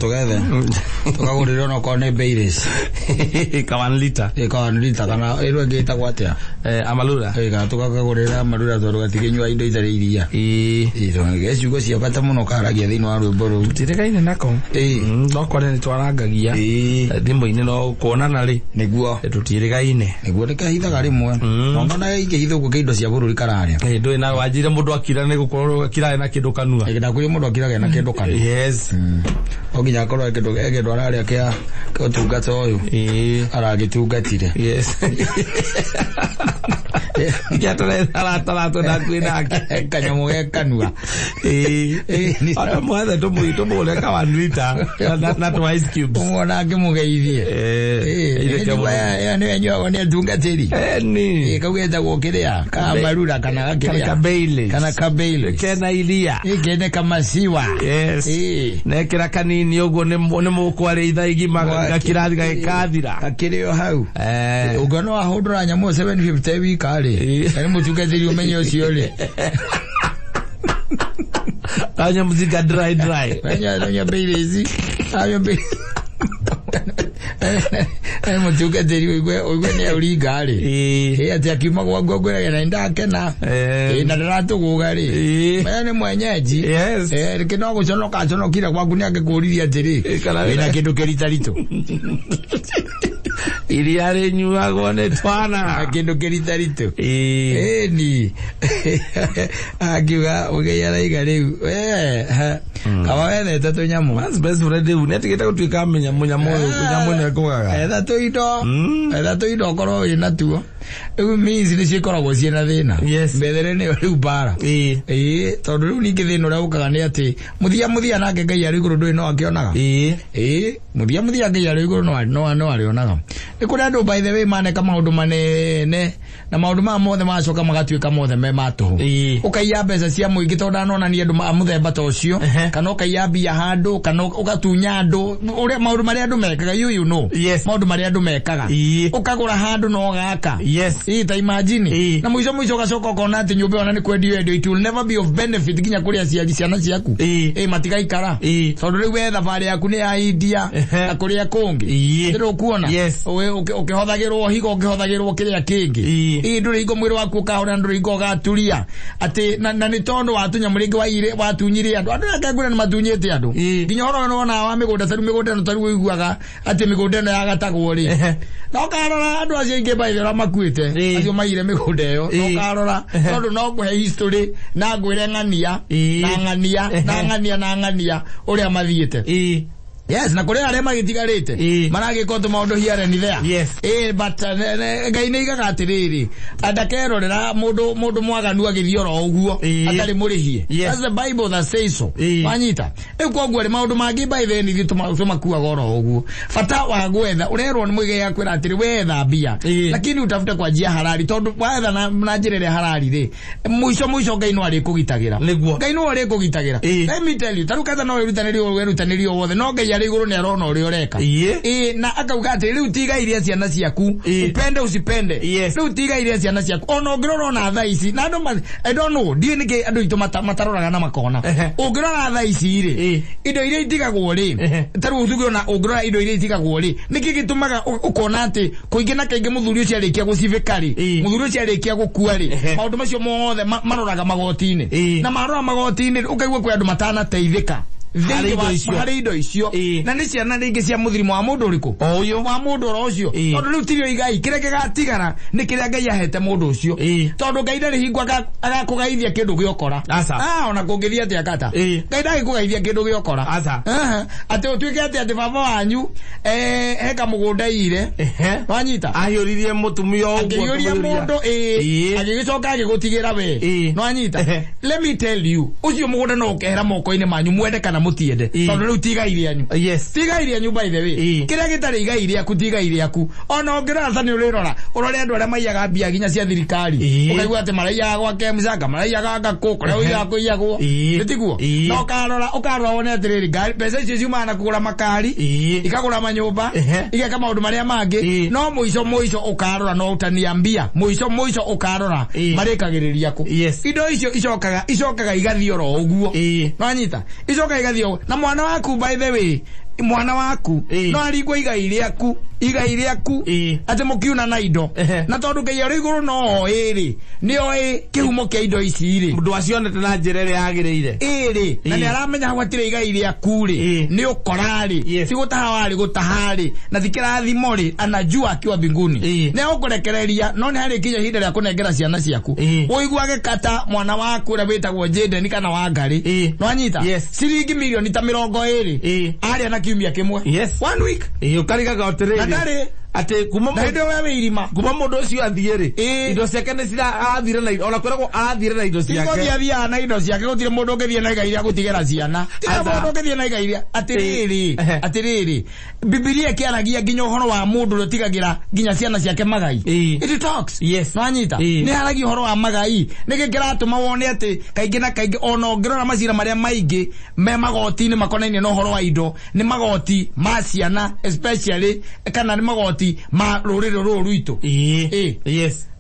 Tũgethe tũkagũrĩre onokorwo nĩ Baileys. Ka 1 liter. Ĩ, ka 1 liter kana ĩrĩa ĩngĩ ĩtagwo atĩa? Amalura. Ĩ, kana tũgakagũrĩra amarura tondũ gatikĩnyua indo itarĩ iria. Ĩĩ. Ĩ, tondũ ge ciugo cia bata mũno karagia thĩinĩ wa rwĩmbo rũu. Tũtirĩgaine nako. Ĩ. No kwaria nĩ twarangagia. Ĩ. Thimũ-inĩ no kuonana rĩ. Nĩguo. Tũtirĩgaine. Nĩguo nĩkahithaga rĩmwe. Ona ingĩhitha ũguo kĩindo cia bũrũri kararĩa. Ĩ, ndũĩ na wanjire mũndũ akira nĩ gũkorwo akirae na kĩndũ kanua. Ĩ, ndakwĩrire mũndũ akiraga na kĩndũ kanua. Yes. No nginya akorwo he kĩndũ ararĩa kĩa ũtungata ũyũ. Ĩĩ. Aragĩtungatire. Yes. Kĩatũretharatara twĩ nake. Kanyamũ ge kanua. Ĩĩ. Ĩĩ, nĩ- Ona mwethe tũmũgũre ka 1 liter na tũ ice cubes. Ũmwona akĩmũgeithie. Eh, Ĩĩ, ithe ĩyo nĩyo ĩnyuagwo nĩ atungatĩri. Eni. Ĩĩ, kau getagwo kĩrĩa ka marura kana Kana gakĩrĩa ka Baileys. kana ka Baileys. Kena iria. Ĩĩ, kene kamasiwa. Yes. Ĩĩ. Nekĩra kanini ũguo nĩ mũkwarĩa ithaa igima gakirathi gagĩkathira. Gakĩrĩ o hau. Eh. Ũngĩona wahũndũra nyamũ 750 wika rĩ, Ĩĩ. na nĩ mũtungatĩri ũmenye ũcio rĩ. Anya mzinga dry dry. Anya Baileys. Anya Baileys. Nĩ mũtungatĩri ũigue nĩ auringa rĩ. Ĩĩ. Ĩĩ, atĩ akiuma gwaku akwĩraga na nĩndakena. Eh. Ĩĩ, na ndĩratũgũga rĩ. Ĩĩ. Maya nĩ mwenyeji. Yes. Eh, rĩngĩ no gũconoka aconokire gwaku nĩ angĩkũririe atĩrĩ. Ĩĩ, kana- Wĩna kĩndũ kĩritaritũ. Iria rĩnyuagwo nĩ Na twana. kĩndũ kĩritaritũ. Ĩĩ. Ĩni. Akiuga ũgei araiga rĩu. Eh, ha. Kaba wethete tũnyamũ. Man's best friend rĩu nĩatigĩte gũtuĩka mĩnyamũ nyamũ ũyũ nyamũ ĩno ĩkũgaga. Etha tũindo. Etha tũindo ũkorwo wĩ natuo. Rĩu means nĩ cikoragwo ciĩna thĩna. Yes. Methere nĩyo rĩu mbara. Ĩĩ. Ĩĩ, tondũ rĩu ningĩ thĩna ũrĩa ũkaga nĩ atĩ mũthia mũthia nake Ngai arĩ igũrũ ndũĩ no akĩonaga. Ĩĩ. Ĩĩ, mũthia mũthia Ngai arĩ igũrũ no arĩonaga. Nĩ kũrĩ andũ by the way maneka maũndũ manene na maũndũ maya mothe magacoka magatuĩka mothe me ma tũhũ. Ĩĩ. Ũkaiya mbeca cia mũingĩ tondũ ndanonania andũ a mũthemba ta ũcio, Ehe. kana ũkaiya mbia handũ, kana ũgatunya andũ, ũrĩa maũndũ marĩa andũ mekaga, you know. Yes. Maũndũ marĩa andũ mekaga. Ĩĩ. Ũkagũra handũ na ũgaka. Yes. Ĩĩ, ta imagine. Ĩĩ. Na mũico mũico ũgacoka ũkona atĩ nyũmba ĩyo ona nĩ kwendio yendio, it will never be of benefit nginya kũrĩ aciari ciana ciaku. Ĩĩ. Ĩĩ, matigaikara. Ĩĩ. Tondũ rĩu we thabarĩ yaku nĩ ya India Ehe. na kũrĩa kũngĩ. Ĩĩ. Ndĩrĩ ũkuona? Yes. Ũkĩhothagĩrwo higo, ũkĩhothagĩrwo kĩrĩa kĩngĩ. Ĩĩ. Ĩĩ, ndũrĩ hingo mwĩrĩ waku ũkahona, ndũrĩ hingo ũgaturia. Atĩ na nĩ tondũ wa tũnyamũ rĩngĩ waiyire, watunyire andũ. Andũ aya ngwĩra nĩ matunyĩte andũ. Ĩĩ. Nginya ũhoro ũyũ nĩwonaga wa mĩgũnda, ta rĩu mĩgũnda ĩno ta rĩu ũiguaga atĩ mĩgũnda ĩno yagatagwo rĩ. Ehe. Na ũkarora andũ acio aingĩ by the way makuĩte, Ĩĩ. acio maiyire mĩgũnda ĩyo, na Ĩĩ. ũkarora Ehe. tondũ no ngũhe history na ngwĩre ng'ania, Ĩĩ. na ng'ania, na Ehe. ng'ania, na ng'ania ũrĩa mathiĩte. Ĩĩ. Yes, na kũrĩ arĩa magĩtigarĩte Ĩĩ. maragĩka tũmaũndũ here and there. Yes. Ĩĩ, but Ngai nĩ aigaga atĩrĩrĩ, ndakerorera mũndũ mwaganu agĩthiĩ oro ũguo Ĩĩ. atarĩ mũrĩhie. Yes. That's the Bible that says so. Ĩĩ. Wanyita? Rĩu koguo rĩ, maũndũ mangĩ by the way nithuĩ tũmakuaga oro ũguo. Bata wa gwetha, ũrerwo nĩ mũigai akwĩra atĩrĩ, wetha mbia. Ĩĩ. Lakini utafute kwa njia halali, tondũ wetha na njĩra ĩrĩa halali rĩ, mũico mũico Ngai no arĩkũgitagĩra. Nĩguo. Ngai no arĩkũgitagĩra. Ĩĩ. Let me tell you, ta rĩu ketha no wĩrutanĩrie o wothe, no Ngai arĩ igũrũ nĩ arona ũrĩa ũreka. Ĩĩ. Ĩĩ, na akauga atĩ rĩu ti igai rĩa ciana ciaku, Ĩĩ. upende usipende. Yes. Rĩu ti igai rĩa ciana ciaku. Ona ũngĩrora ona thaa ici, na andũ I don't know, ndiũĩ nĩkĩ andũ aitũ mataroraga na makona. Ehe. Ũngĩrora thaa ici rĩ, Ĩĩ. indo iria itigagwo rĩ, Ehe. ta rĩu tuge ona ũngĩrora indo iria itigagwo rĩ, nĩkĩ gĩtũmaga ũkona atĩ kũingĩ na kaingĩ mũthuri ũcio arĩkia gũcibĩka rĩ, Ĩĩ. mũthuri ũcio arĩkia gũkua rĩ, Ehe. maũndũ macio mothe maroraga magoti-inĩ. Ĩĩ. Na marora magoti-inĩ ũkaigua kwĩ andũ matanateithĩka Harĩ thĩinĩ indo wa icio. harĩ indo icio. Ĩĩ. Na nĩ ciana rĩngĩ cia mũthirimo wa mũndũ ũrĩkũ? O ũyũ. Wa mũndũ oro ũcio. Ĩĩ. Tondũ rĩu tirio igai, kĩrĩa gĩgatigara nĩ kĩrĩa Ngai ahete mũndũ ũcio. Ĩĩ. Tondũ Ngai ndarĩ hingo agakũgaithia kĩndũ gĩokora. Aca. Ah, ona kũngĩthiĩ atĩa kata. Ĩĩ. Ngai ndagĩkũgaithia kĩndũ gĩokora. Aca. Aha. Atĩ ũtuĩke atĩ baba wanyu, he kamũgũnda ire. Ehe. Wanyita? Ahiũririe mũtumia ũguo. Akĩhiũria mũndũ, ĩĩ. Ĩĩ. Agĩgĩcoka agĩgũtigĩra we. Ĩĩ. Nĩwanyita? Ehe. Let me tell you, ũcio mũgũnda no ũkehera moko-inĩ manyu mwende kana mũtiende. Ĩĩ. Tondũ rĩu ti igai rĩanyu. Yes. Ti igai rĩanyu by the way. Ĩĩ. Kĩrĩa gĩtarĩ igai rĩaku ti igai rĩaku. Ona ũngĩrora ta nĩ ũrĩrora, ũrore andũ arĩa maiyaga mbia nginya cia thirikari. Ĩĩ. Ũkaigua atĩ maraiyaga gwa Kemsa, maraiyaga ngakũ, kũrĩa Ehe. ũigaga kũiyagwo. Ĩĩ. Nĩ tiguo? Ĩĩ. Na ũkarora wone atĩrĩrĩ, mbeca icio ciumaga na kũgũra makari, Ĩĩ. ikagũra manyũmba, Ehe. igeka maũndũ marĩa mangĩ. Ĩĩ. No mũico mũico ũkarora no ũtaniambia, mũico mũico ũkarora Ĩĩ. marĩkagĩrĩria kũ. Yes. Indo icio icokaga igathiĩ oro ũguo. Ĩĩ. Nwanyita? Icokaga igathiĩ ũguo. Na mwana waku by the way, Mwana waku no aringwo igai rĩaku, igai rĩaku, atĩ mũkiuna na indo. Na tondũ Ngai arĩ igũrũ no oĩ rĩ, nĩ oĩ kĩhumo kĩa indo ici rĩ, Mũndũ acionete na njĩra ĩrĩa yagĩrĩire. Ĩrĩ na nĩ aramenya hau hatirĩ igai rĩaku rĩ, nĩ ũkora rĩ, ti gũtaha warĩ gũtaha rĩ, na ti kĩrathimo rĩ, anajua akiwa mbinguni. Nĩ agũkũrekereria, no nĩ harĩ kinya ihinda rĩa kũnengera ciana ciaku. Ũiguage kata mwana waku ũrĩa wĩtagwo Jaden kana Wangarĩ, nwanyita, ciringi mirioni ta 20 arĩa na kiumia kĩmwe, one week. Ũkarigaga Na atĩrĩrĩ, ndarĩ atĩ kuma na hĩndĩ ĩyo we wĩ irima. Kuma mũndũ ũcio athiĩ rĩ, indo ciake nĩ cira athire na, ona kwĩragwo athire na indo ciake. Gũthiĩ athiaga na indo ciake, gũtirĩ mũndũ ũngĩthiĩ na igai rĩa gũtigĩra ciana. Tirĩ Aca. mũndũ ũngĩthiĩ na igai rĩa atĩrĩrĩ. Atĩrĩrĩ, Bibilia ĩkĩaragia nginya ũhoro wa mũndũ ũrĩa ũtigagĩra nginya ciana ciake magai. It talks. Nwanyita, nĩ haragia ũhoro wa magai. Nĩkĩ kĩratũma wone atĩ kaingĩ na kaingĩ ona ũngĩrora macira marĩa maingĩ me magoti-inĩ makonainie na ũhoro wa indo nĩ magoti ma ciana especially, kana nĩ magoti ma rũrĩrĩ rũrũ rwitũ.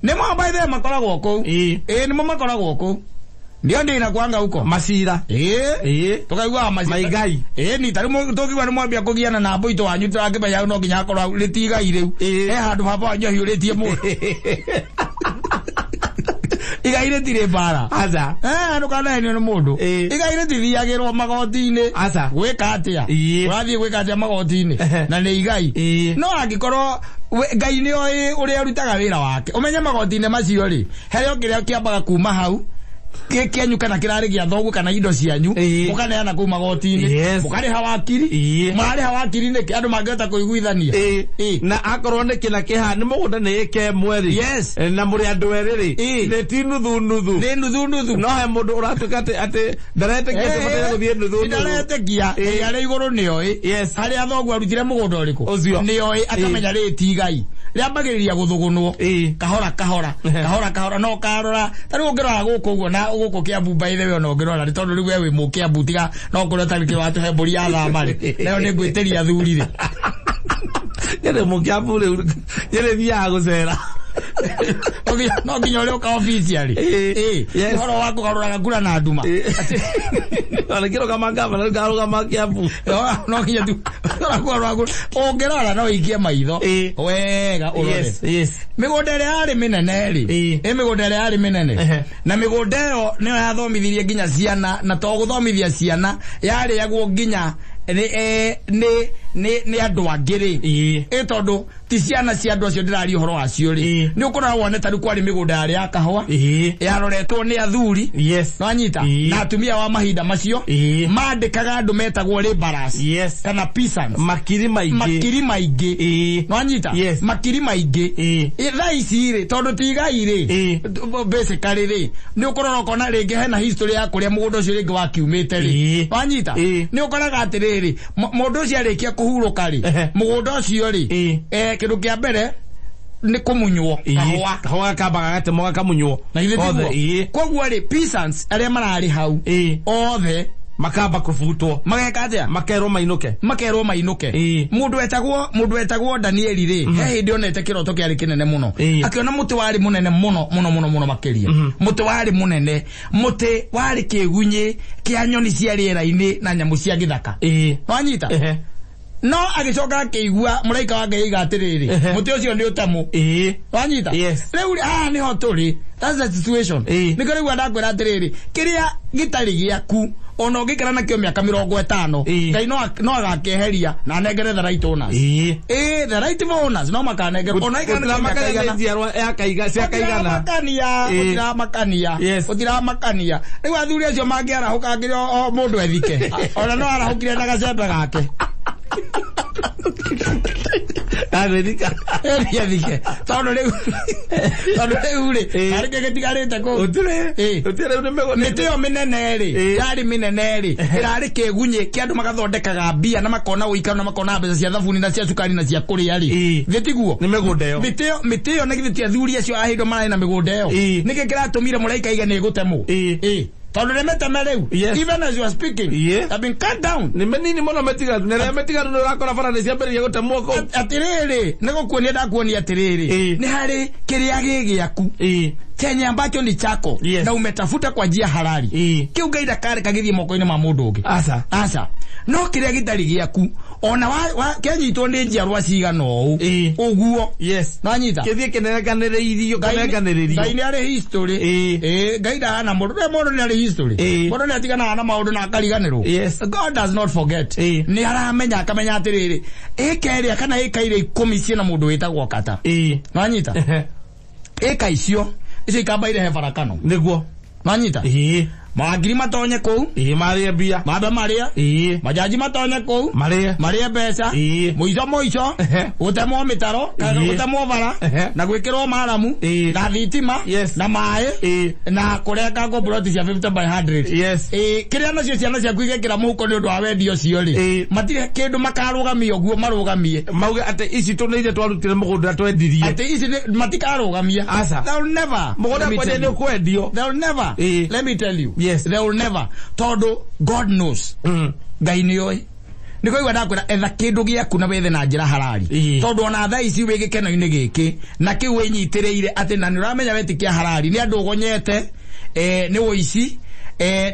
Nĩmo by the way makoragwo kũu. Nĩmo makoragwo kũu, ndio ndĩ kwanga huko. Macira. Tukaiguaga macira. Maigai. Ni tarĩu tũkiuga nĩ mwambia kũgiana na mbũitũ wanyu, tũrakĩmenya no nginya akorwo rĩti igai rĩu. He handũ baba wanyu ahiũrĩtie mũndũ. Igai rĩtirĩ mbara. Aca. Ndũkanahenio nĩ mũndũ. Igai rĩtithiagĩrwo magoti-inĩ. Aca. Gwĩka atĩa? Ũrathiĩ gwĩka atĩa magoti-inĩ? Na nĩ igai. No angĩkorwo Ngai nĩ oĩ ũrĩa arutaga wĩra wake, ũmenye magoti-inĩ macio rĩ, harĩa kĩrĩa kĩambaga kuma hau gĩ kĩanyu kana kĩrarĩ gĩa thoguo kana indo cianyu, mũkaneana kũu magoti-inĩ, mũkarĩha wakiri. Mũrarĩha wakiri nĩkĩ andũ mangĩhota kũiguithania? Na akorwo nĩ kĩna kĩha nĩ mũgũnda nĩ ĩka ĩmwe rĩ, na mũrĩ andũ erĩ rĩ, nĩ ti nuthu nuthu. Nĩ nuthu nuthu. No he mũndũ ũratuĩka atĩ ndaretĩkia atĩ bataire gũthiĩ nuthu nuthu. Ndaretĩkia. Ngai arĩ igũrũ nĩoĩ harĩa thoguo arutire mũgũnda ũrĩkũ. Ũcio. Nĩoĩ, akamenya rĩ ti igai, rĩambagĩrĩria gũthũgũnwo kahora kahora, kahora kahora. No karora ta rĩu ũngĩrora gũkũ ũguo na gũkũ Kĩambu, by the way, ona ũngĩrora nĩ tondũ rĩu we wĩ mũkĩambu, tiga no kũrĩa ũtarĩ kĩ watũhe mbũri ya thama rĩ, nayo nĩ ngwĩtĩria athuri rĩ. Nyĩrĩ mũkĩambu rĩu, nyĩrĩ thiaga gũcera. No nginya ũrĩa ũka officially. Ũhoro wa kũgarũraga kura na nduma. Ona kĩrũgama ngavana ngarũgama Kĩambu. No nginya tu ũrora kura. Ũngĩrora no ũikie maitho wega ũrore mĩgũnda ĩrĩa yarĩ mĩnene rĩ, ĩ mĩgũnda ĩrĩa yarĩ mĩnene, na mĩgũnda ĩyo nĩyo yathomithirie nginya ciana, na to gũthomithia ciana, yarĩagwo nginya nĩ nĩ nĩ nĩ andũ angĩ rĩ. Ĩ tondũ ti ciana cia andũ acio ndĩraria ũhoro wacio rĩ, nĩ ũkũrora wone ta rĩu kwarĩ mĩgũnda yarĩ ya kahũa, yaroretwo nĩ athuri. Nwanyita, na atumia wa mahinda macio mandĩkaga andũ metagwo laborers kana peasants. Makiri maingĩ. Makiri maingĩ. Nwanyita, makiri maingĩ. Thaa ici rĩ, tondũ ti igai rĩ, basically rĩ, nĩ ũkũrora ũkona rĩngĩ hena history ya kũrĩa mũgũnda ũcio rĩngĩ wakiumĩte rĩ. Nwanyita, nĩ ũkoraga atĩrĩrĩ, mũndũ ũcio arĩkia kũhurũka rĩ, mũgũnda ũcio rĩ, kĩndũ kĩa mbere nĩ kũmunywo kahũa. Kahũa gakamba gagatemwo gakamunywo. Na ithe Othe, tiguo? Koguo rĩ, peasants arĩa mararĩ hau othe makamba kũbutwo. Mageka atĩa? Makerwo mainũke. Makerwo mainũke. Mũndũ wetagwo Danieli rĩ, he hĩndĩ onete kĩroto kĩarĩ kĩnene mũno. Akĩona mũtĩ warĩ mũnene mũno mũno mũno mũno makĩria, mũtĩ warĩ mũnene, mũtĩ warĩ kĩgunyĩ kĩa nyoni cia rĩera-inĩ na nyamũ cia gĩthaka. Nwanyita, no agĩcoka akĩigua mũraika wa Ngai aiga atĩrĩrĩ, mũtĩ ũcio nĩ ũtemũ. Wanyita? Rĩu rĩ, haha nĩho tũrĩ. That's the situation. Nĩkĩo rĩu ndakwĩra atĩrĩrĩ, kĩrĩa gĩtarĩ gĩaku, ona ũngĩikara nakĩo mĩaka 50, Ngai no agakĩeheria na anengere the right owners. The right owners no makanengera ona aikara nakĩo mĩaka Gũtiramakania igana. nĩ njiarwa ya kaiga cia kaigana. Gũtiramakania. Gũtiramakania. Gũtiramakania. Rĩu athuri acio mangĩarahũka ngĩrĩ o mũndũ ethike, ona no arahũkire na gacembe gake. Agwĩthika. Ethike tondũ rĩu rĩ, harĩ kĩ gĩtigarĩte kũu? Gũtirĩ. Gũtirĩ, rĩu nĩ mĩgũnda. Mĩtĩ ĩyo mĩnene rĩ, yarĩ mĩnene rĩ, ĩrarĩ kĩgunyĩ kĩa andũ magathondekaga mbia na makona ũikaro na makona mbeca cia thabuni na cia cukari na cia kũrĩa rĩ. Thĩ tiguo? Nĩ mĩgũnda ĩyo. Mĩtĩ ĩyo na githĩ ti athuri acio a hĩndĩ mararĩ na mĩgũnda ĩyo? Nĩkĩ kĩratũmire mũraika aige nĩ ĩgũtemwo? Tondũ nĩ mĩteme rĩu. Even as you are speaking, have been cut down. Nĩ mĩnini mũno mĩtiganu, na ĩrĩa mĩtiganu nĩ ũrakora bara nĩ ciambĩrĩria gũtemwo kũu. Atĩrĩrĩ, nĩ gũkuonia ndakuonia atĩrĩrĩ, nĩ harĩ kĩrĩa gĩ gĩaku, chenye ambacho ni chako na umetafuta kwa njia halali, kĩu Ngai ndakareka gĩthiĩ moko-inĩ ma mũndũ ũngĩ. Aca. Aca. No kĩrĩa gĩtarĩ gĩaku, Ona wa kĩanyitwo nĩ njiarwa cigana ũũ. Ĩĩ. Ũguo. Yes. Nanyita. Kĩthiĩ kĩnenganĩrĩirio Ngai kĩnenganĩrĩrio. nĩ arĩ history. Ĩĩ. Ĩĩ, Ngai ndahana mũndũ. Nĩ mũndũ nĩ arĩ history. Ĩĩ. Mũndũ nĩ atiganaga na maũndũ na akariganĩrwo. Yes. God does not forget. Ĩĩ. Nĩ aramenya akamenya atĩrĩrĩ, ĩka ĩrĩa kana ĩka iria 10 ciĩna mũndũ wĩtagwo Kata. Ĩĩ. Nwanyita? Ĩka icio, icio ikamba irehe barakano. Nĩguo. Nwanyita? Ĩĩ. Mawangiri matonye kũu. Ĩĩ marĩe mbia. Mambe marĩe. Ĩĩ. Majaji matonye kũu. Marĩe. Marĩe mbeca. Ĩĩ. Mũico mũico. Ehe. Gũtemwo mĩtaro. Kana Ĩĩ. gũtemwo bara. Ehe. Na gwĩkĩrwo maramu. Ĩĩ. Na thitima. Yes. Na maĩ. Ĩĩ. Na kũrengangwo ploti cia 50 by 100. Yes. Ĩĩ, kĩrĩa nacio ciana ciaku igekĩra mũhuko nĩ ũndũ wa wendi ũcio rĩ. Ĩĩ. Matirĩ kĩndũ makarũgamia ũguo marũgamie. Mauge atĩ ici tũnĩ iria twarutire mũgũnda twendirie. Atĩ ici matikarũgamia. Aca. They'll never. Mũgũnda Let me kwendia tell nĩ you. ũkwendio. They'll never. Ĩĩ. Let me tell you. Yes. They will never. Tondũ God knows. Ngai nĩ oĩ. Nĩ kũigua ndakwĩra etha kĩndũ gĩaku na wethe na njĩra harari. Ĩĩ. Tondũ ona thaa ici wĩ gĩkeno-inĩ gĩkĩ na kĩu wĩnyitĩrĩire atĩ na nĩ ũramenya wetĩkia harari nĩ andũ ũgonyete, nĩ ũici,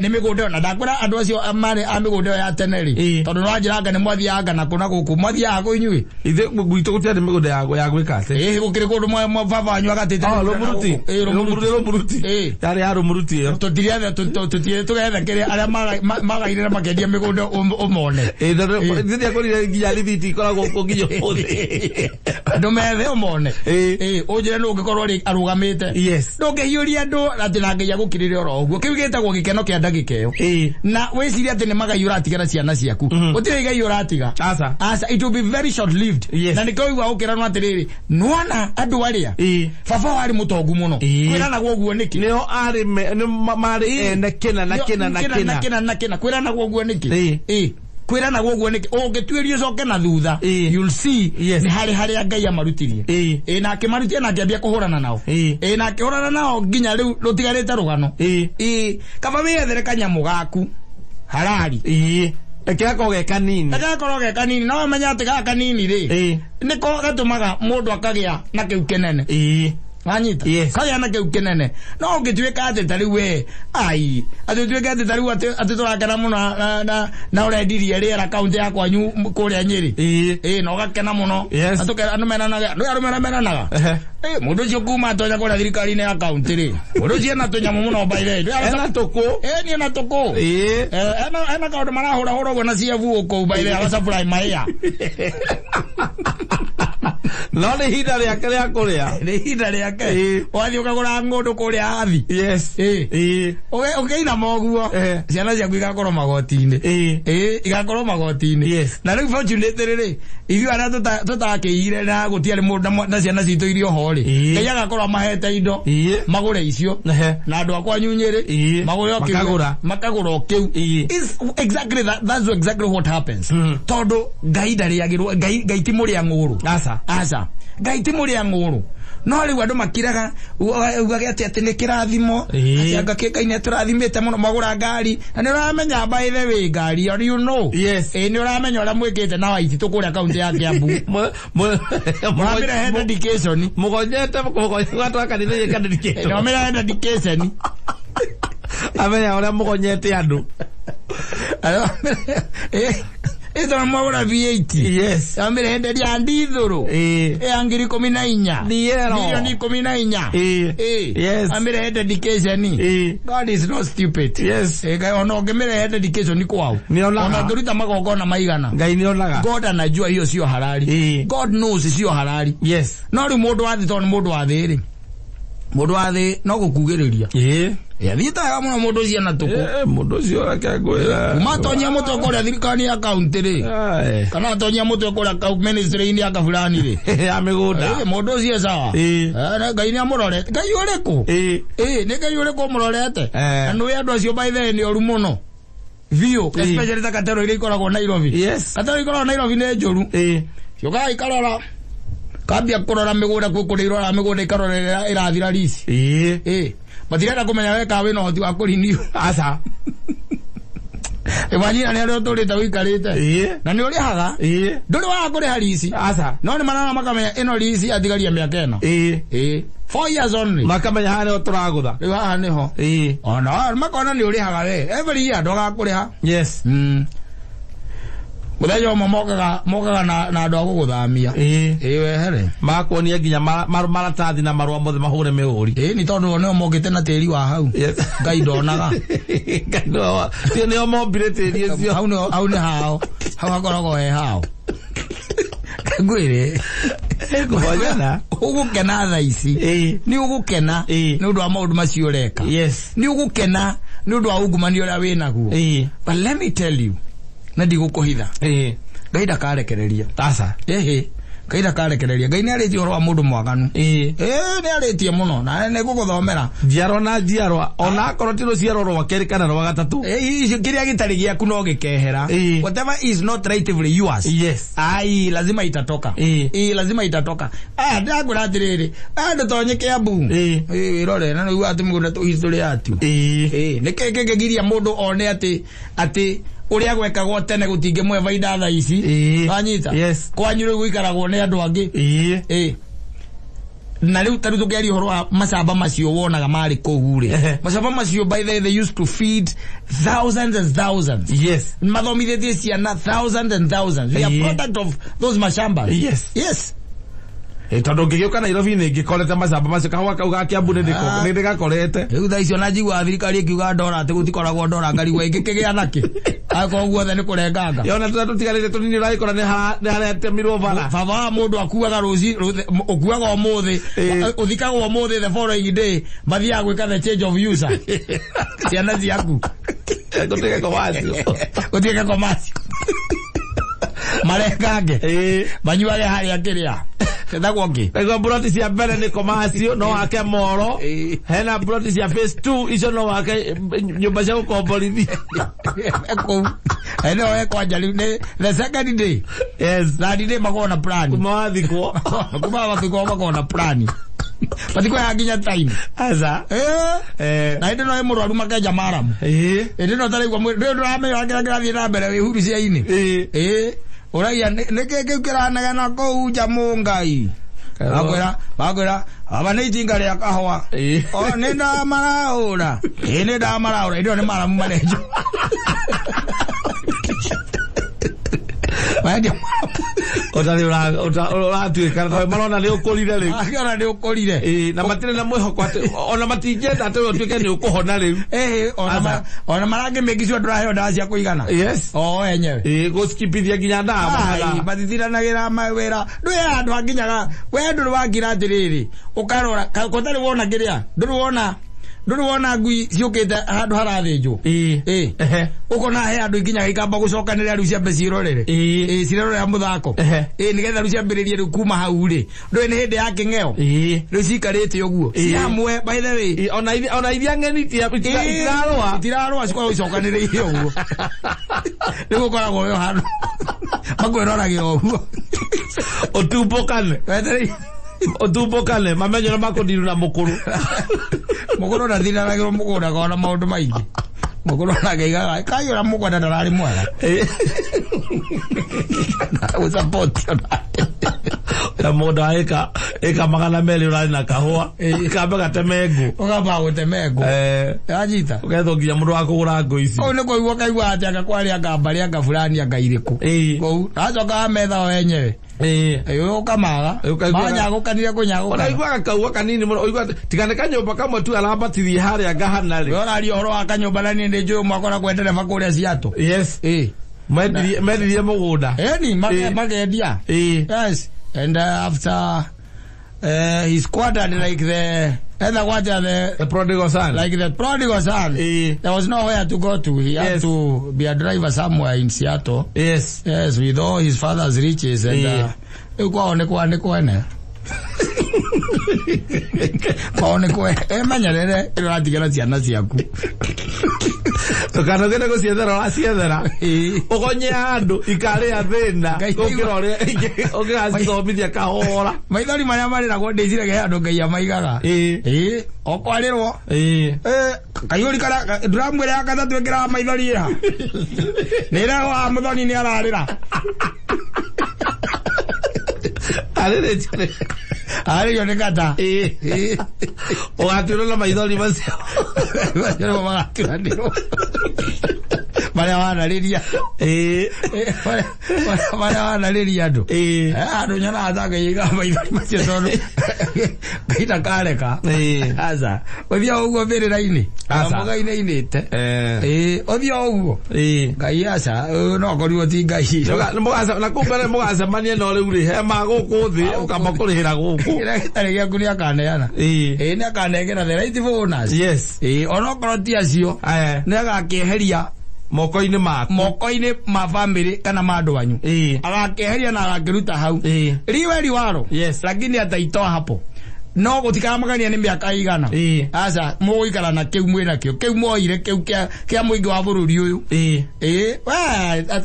nĩ mĩgũnda ĩyo. Na ndakwĩra andũ acio marĩ a mĩgũnda ĩyo ya tene rĩ, Ĩĩ. tondũ nĩ wanjĩra anga nĩ mwathiaga na kũ na gũkũ, mwathiaga kũ inyuĩ? Ithuĩ gwitũ gũtiarĩ mĩgũnda ya gwĩka atĩ. Ĩĩ, gũkĩrĩ kũndũ baba wanyu agatĩte Oh, mĩgũnda na Rũmuruti. gũkũ. Ĩĩ, Rũmuruti. Rũmuruti. Ĩĩ. Yarĩ ya Rũmuruti ĩyo. Tũtiriathe, tũgethe kĩrĩa arĩa magaire na makendia mĩgũnda ũmone. Ĩĩ, tondũ Ĩĩ. ithuĩ ndiakorire nginya rithiti ikoragwo kũ nginya ũmũthĩ. Andũ methe ũmone. Ĩĩ. Ĩĩ, ũnjĩre nũ ũngĩkorwo arũgamĩte. Yes. Ndũngĩhiũria andũ atĩ na Ngai agũkirĩre oro ũguo. Kĩu gĩtagwo gĩkeno kĩa ndagĩka ĩyo. Ĩĩ. Na wĩcirie atĩ nĩ magai ũratigara ciana ciaku. Gũtirĩ igai ũratiga. Aca. Aca, it will be very short lived. Yes. Na nĩkĩo ũiguaga ũkĩranwo atĩrĩrĩ, nĩwona andũ arĩa Ĩĩ. baba warĩ mũtongu mũno. Ĩĩ. Kwĩranagwo ũguo nĩkĩ? Nĩo arĩ nĩ marĩ ene kĩna na kĩna na Kĩna kĩna. kĩna na kĩna. Kwĩranagwo ũguo nĩkĩ? Ĩĩ. Ĩĩ. Kwĩranagwo ũguo nĩkĩ? Ũngĩtuĩria ũcoke na thutha, Ĩĩ. you'll see Yes. nĩ harĩ harĩa Ngai amarutirie. Ĩĩ. Ĩĩ, na akĩmarutia na akĩambia kũhũrana nao. Ĩĩ. Ĩĩ, na akĩhũrana nao nginya rĩu rũtigarĩte rũgano. Ĩĩ. Ĩĩ, kaba wĩyethere kanyamũ gaku harari. Ĩĩ. Reke gakorwo ge kanini. Reke gakorwo ge kanini, no ũmenye atĩ gaka kanini rĩ, Ĩĩ. nĩko gatũmaga mũndũ akagĩa na kĩu kĩnene. Ĩĩ. Wanyita? Yes. Kagĩa na kĩu kĩnene. No ũngĩtuĩka atĩ ta rĩu we, ai, atĩ ũtuĩke atĩ ta rĩu atĩ tũrakena mũno na ũrendirie rĩera kaunti ya kwanyu kũrĩa Nyĩrĩ. Ĩĩ. Ĩĩ, na ũgakena mũno. Yes. Na tũkera andũ meranaga, andũ arĩa meranaga. Ehe. Ĩĩ, mũndũ ũcio kuma atonya kũrĩa thirikari-inĩ ya kaunti rĩ. Mũndũ ũcio ena tũnyamũ mũno by the way. Ndũ Ena tũkũ. Ĩĩ, niĩ ena tũkũ. Ĩĩ. Ena kaũndũ marahũrahũra ũguo na CFO kũu by the way, agasupply maĩa. No nĩ ihinda rĩake rĩa kũrĩa. Nĩ ihinda rĩake. Ĩĩ. Wathiĩ ũkagũra ng'ũndũ kũrĩa Athi. Yes. Ĩĩ. Ĩĩ. Ũkĩinama ũguo, Ehe. ciana ciaku igakorwo magoti-inĩ. Ĩĩ. Ĩĩ, igakorwo magoti-inĩ. Yes. Na rĩu fortunately rĩ, ithuĩ arĩa tũtakĩiyire na gũtiarĩ mũndũ na ciana citũ irio ho rĩ, Ĩĩ. Ngai agakorwo amahete indo, Ĩĩ. magũre icio. Ehe. Na andũ akwa Nyunyĩrĩ, Ĩĩ. magũre o kĩu. Makagũra. Makagũra o kĩu. Ĩĩ. It's exactly that, that's exactly what happens. Tondũ Ngai ndarĩagĩrwo, Ngai ti mũrĩa ng'ũrũ. Aca. Aca. Ngai ti mũrĩa ng'ũrũ. No rĩu andũ makiraga, ugage atĩ nĩ kĩrathimo, Ĩĩ. atĩ anga kĩ Ngai nĩ atũrathimĩte mũno, magũra ngari. Na nĩ ũramenya by the way ngari, or you know. Yes. Ĩĩ, nĩ ũramenya ũrĩa mwĩkĩte na Waititũ kũrĩa kaunti ya Kiambu. Mũramĩrehe dedication. Mũgonyete, mũgonyete kanitha ĩka dedication. Mũramĩrehe dedication. Amenya ũrĩa mũgonyete andũ. Ĩĩ, tondũ mwagũra V8. Yes. Amĩrehe ya ndithũrũ. Ĩĩ. Ya ngiri ikũmi na inya. Niero. Milioni ikũmi na inya. Ĩĩ. Ĩĩ. Yes. Amĩrehe dedication. Ĩĩ. God is not stupid. Yes. Ĩĩ, Ngai ona ũngĩmĩrehe dedication kwao. Nĩonaga. Ona ũngĩruta magongona maigana. Ngai nĩonaga. God anajua hiyo sio halali. Ĩĩ. God knows sio halali. Yes. No rĩu mũndũ wa thĩ tondũ nĩ mũndũ wa thĩ rĩ. Mũndũ wa thĩ no gũkugĩrĩria. Ĩĩ. Athiĩte wega mũno mũndũ ũcio na tũkũ. Ĩĩ, mũndũ ũcio reke ngwĩre. Kuma atonyia mũtwe kũrĩa thirikari ya kaunti rĩ. Aye. Kana atonyia mũtwe kũrĩa ministry-inĩ ya kabulani rĩ. Ya mĩgũnda. Ĩĩ, mũndũ ũcio e sawa. Ĩĩ. Ngai nĩ amũrorete. Ngai ũrĩkũ? Ĩĩ. Ĩĩ, nĩ Ngai ũrĩkũ ũmũrorete? Eh. Na nĩũĩ andũ acio by the way nĩ oru mũno. Biũ, Ĩĩ. especially ta katero iria ikoragwo Nairobi. Yes. Katero ikoragwo Nairobi nĩ njũru. Ĩĩ. Ciũkaga ikarora. Kambia kũrora mĩgũnda kwĩ kũrĩa iroraga mĩgũnda ikarora ĩrĩa ĩrathira lease. Ĩĩ. Ĩĩ. Matirenda kũmenya we kana wĩna ũhoti wa kũrenew. Aca. Imagine nĩ arĩa ũtũrĩte ũikarĩte. Ĩĩ. Na nĩ ũrĩhaga. Ĩĩ. Ndũrĩ waga kũrĩha lease. Aca. No nĩ marora makamenya ĩno lease atigaria mĩaka ĩno. Ĩĩ. Ĩĩ. 4 years only. Makamenya haha nĩho tũragũtha. Rĩu haha nĩho. Ĩĩ. Ona makona nĩ ũrĩhaga we. Every year ndwagaga kũrĩha. Yes. Muthenya ũmwe mokaga na andũ a gũgũthamia. Ĩĩ wehere. Makuonia nginya maratathi na marũa mothe mahũre mĩhũri. Ĩĩ ni tondũ nĩo mokĩte na tĩri wa hau. Ngai ndonaga. Ngai ndonaga. Tio nĩo mombire tĩri ũcio. Hau nĩ hao. Hau hakoragwo he hao. Ngwĩre. Ngũhonyana. Ũgũkena thaa ici. Nĩ ũgũkena nĩ ũndũ wa maũndũ macio ũreka. Yes. Nĩ ũgũkena nĩ ũndũ wa ungumania ũrĩa wĩnaguo. But let me tell you, na ndigũkũhitha. Ngai ndakarekereria. Aca. Ĩhĩ. Ngai ndakarekereria. Ngai nĩ arĩtie ũhoro wa mũndũ mwaganu. Ĩĩ nĩ arĩtie mũno na nĩ ngũgũthomera. Njiarwa na njiarwa ona akorwo ti rũciaro rwa kerĩ kana rwa gatatũ. Icio kĩrĩa gĩtarĩ gĩaku no gĩkehera. Whatever is not rightfully yours. Yes. Ai lazima itatoka. Ĩĩ lazima itatoka. Ah ndagũra atĩrĩrĩ. Ah ndũtonye Kiambu. Ĩĩ wĩrore na nĩguo atĩ mũgũnda tũhithũrĩ atu. Ĩĩ nĩkĩ kĩngĩgiria mũndũ one atĩ ũrĩa gwekagwo tene gũtingĩmwe baida thaa ici. Wanyita? Yes. Kwanyu rĩu gũikaragwo nĩ andũ angĩ. Ĩĩ. Na rĩu ta rĩu tũkĩaria ũhoro wa macamba macio wonaga marĩ kũu rĩ. Macamba macio by the way they used to feed thousands and thousands. Yes. Mathomithĩtie ciana thousands and thousands. We are product of those mashamba. Yes. Yes. Tondũ ngĩgĩũka Nairobi nĩ ngĩkorete macamba macio kahũa kau ga Kiambu nĩ ndĩgakorete. Rĩu thaa icio na njiguaga thirikari ĩkiuga ndora atĩ gũtikoragwo ndora ngarigwo ĩngĩkĩgĩa nakĩ. Akorwo guothe nĩ kũrenganga. Yona tũrĩa tũtigarĩte tũnini ũragĩkora nĩ haretemirwo bara. Baba wa mũndũ akuaga rũci ũkuaga ũmũthĩ ũthikagwo ũmũthĩ the following day mathiaga gwĩka the change of user. Ciana ciaku. Gũtuĩke komacio. Gũtuĩke komacio. Marengange. Manyuage harĩa kĩrĩa. Tetagwo ngĩ. Kaigua broti cia mbere nĩ komacio no wake moro. Hena broti cia phase 2 icio no wake nyũmba cia gũkomborithia. Kũu. Eno we kwanja rĩu nĩ the second day. Yes. Third day makoragwo na plan. Kuma wathikwo. Kuma wathikwo makoragwo na plan. Matikwo ya nginya time. Aca. Na hĩndĩ ĩno ĩ mũrwaru makenja maramu. Hĩndĩ ĩno ũtaraigua mwĩrĩ ndũramenya kĩrĩa kĩrathiĩ na mbere wĩ huru cia-inĩ. Ĩĩ. Ũragia nĩkĩ kĩu kĩranegena kũu nja mũngai. Bakwĩra aba nĩ itinga rĩa kahũa. O nĩ ndamarahũra. Ĩĩ nĩ ndamarahũra. Hĩndĩ ĩyo nĩ maramu marenjwo. Marenjwo. Ũtarĩ ũratuĩka tondũ marona nĩ ũkũrire rĩu. Akĩona nĩ ũkũrire. Ĩĩ na matirĩ na mwĩhoko atĩ ona matingĩenda atĩ we ũtuĩke nĩ ũkũhona rĩu. Ĩĩ ona marangĩmĩkicua ndũraheo ndawa cia kũigana. Yes. O enyewe. Ĩĩ gũskipithia nginya ndawa. Matithiranagĩra mawĩra. Ndũĩ handũ hanginyaga we ndũrĩ wangira atĩrĩrĩ ũkarora ũtarĩ wona kĩrĩa ndũrĩ wona ngui ciũkĩte handũ harathĩnjwo. Ĩĩ. Ũkona he andũ ikinyaga ikamba gũcokanĩrĩra rĩu ciambe ciĩrorere. Ĩĩ cirerorera mũthako. Ĩĩ nĩgetha rĩu ciambĩrĩrie rĩu kuma hau rĩ. Ndũĩ nĩ hĩndĩ ya kĩng'eo. Rĩu cikarĩte ũguo. Ciĩ hamwe by the way. Ona iria ng'eni itirarũa. Itirarũa cikoragwo icokanĩrĩire ũguo. Rĩu ũkoragwo wĩ handũ makwĩroragĩra ũguo. Ũtumbũkane. Wetereire. Ũtumbũkane mamenye ũrĩa makũndirũ na mũkũrũ. Mũkũrũ ndathindanagĩrwo mũgũnda kona maũndũ maingĩ. Mũkũrũ onake kaiyũra mũgũnda ndararĩ mwega. Gũsupport onake. Na mũgũnda wa ĩka 200 ũrarĩ na kahũa. Kambe gateme ngũ. Ũkamba gũteme ngũ. Wanyita? Ũgethwo nginya mũndũ wa kũgũra ngũ ici. Kũu nĩ kũigua kaigua atĩ anga kwarĩ anga mbarĩ anga fulani anga irĩkũ. Kũu. Acoka ametha o enyewe. Ũkamaga. Manyagũkanire kũnyagũkana. Ũraiguaga kaua kanini mũno ũigua tiga nĩ kanyũmba kamwe tu arambatithie harĩa ngahana rĩ. We ũraria ũhoro wa kanyũmba na niĩ nĩ njũĩ ũmwe akoragwo ndereba kũrĩa Seattle. Yes. Ĩĩ. Mendirie mũgũnda. Ĩni makendia. Yes. And after he squatted like the the prodigal son. Like the prodigal son. There was nowhere to go to. He had to be a driver somewhere in Seattle. Yes. Yes, with all his father's riches and kwao nĩ kwa nĩ kwene. Kwao nĩ kwene. Menyerere ũratigĩra ciana ciaku. Ndũkanogere gũciethera ũraciethera. Ũgonye andũ ikarĩa thĩna gũkĩra ũrĩa ũngĩgacithomithia kahora. Maithori marĩa marĩragwo ndĩciragia he andũ Ngai amaigaga. Ĩĩ okwarĩrwo. Kaihũri karĩa ndũramwĩra ya gatatũ ĩkĩraga maithori ĩha. Nĩ ĩrehwo haha mũthoni nĩ ararĩra. Arĩrĩte. Arĩrio nĩ kata. Ũgatuĩrwo na maithori macio. Macio nĩmo magaturanĩrwo. Marĩa wanarĩria. Marĩa wanarĩria andũ. Andũ nyonaga ta Ngai aigaga maithori macio tondũ Ngai ndakareka. Aca. Ũthiĩ o ũguo mbĩrĩra-inĩ. Aca. Mũgainainĩte. Ũthiĩ o ũguo. Ngai aca, no korirwo ti Ngai. Na kũu mbere mũgacemania no rĩu rĩ he ma gũkũ thĩ ũkamba kũrĩhĩra gũkũ. Kĩrĩa gĩtarĩ gĩaku nĩ akaneana. Nĩ akanengera the right bonus. Yes. Onokorwo ti acio nĩ agakĩeheria moko-inĩ maku, moko-inĩ ma family kana ma andũ anyu. Agakĩeheria na agakĩruta hau. Liwe liwalo. Yes. Lakini ataitoa hapo. No gũtikamakania nĩ mĩaka igana. Aca mũgũikara na kĩu mwĩ nakĩo. Kĩu mwoire kĩu kĩa mũingĩ wa bũrũri ũyũ. We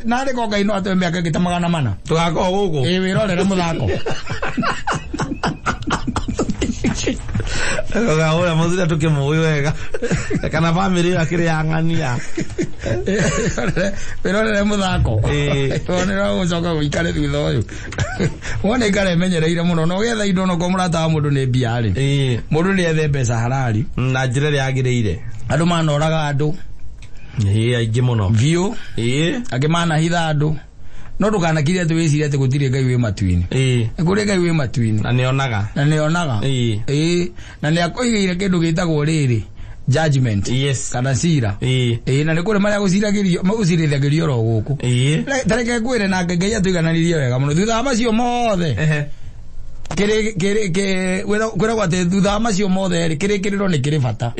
narĩ ko Ngai no atũhe mĩaka ĩngĩ ta 400. Tũgakorwo gũkũ. Wĩrorere mũthako. Ũrĩa mũthuri tũkĩmũĩ wega. Kana family ĩyo akĩrĩ ya ng'ania. Wĩrorere mũthako. Wone no gũcoka gũikare thutha ũyũ. Wone ikare emenyereire mũno na ũgĩetha indo onokorwo mũrata wa mũndũ nĩ mbia rĩ. Mũndũ nĩ ethe mbeca harari. Na njĩra ĩrĩa yagĩrĩire. Andũ manoraga andũ. Aingĩ mũno. Biũ. Angĩ manahitha andũ. No ndũkanakire atĩ wĩcirie atĩ gũtirĩ Ngai wĩ matu-inĩ. Kũrĩ Ngai wĩ matu-inĩ. Na nĩonaga. Na nĩonaga. Na nĩakũigĩire kĩndũ gĩtagwo rĩrĩ judgment. Yes. Kana cira. Na nĩ kũrĩ marĩa gũcirithagĩrio oro gũkũ. Ta reke ngwĩre na Ngai atũigananirie wega mũno. Thutha wa macio mothe. Kwĩragwo atĩ thutha wa macio mothe rĩ, kĩrĩkĩrĩro nĩ kĩrĩ bata.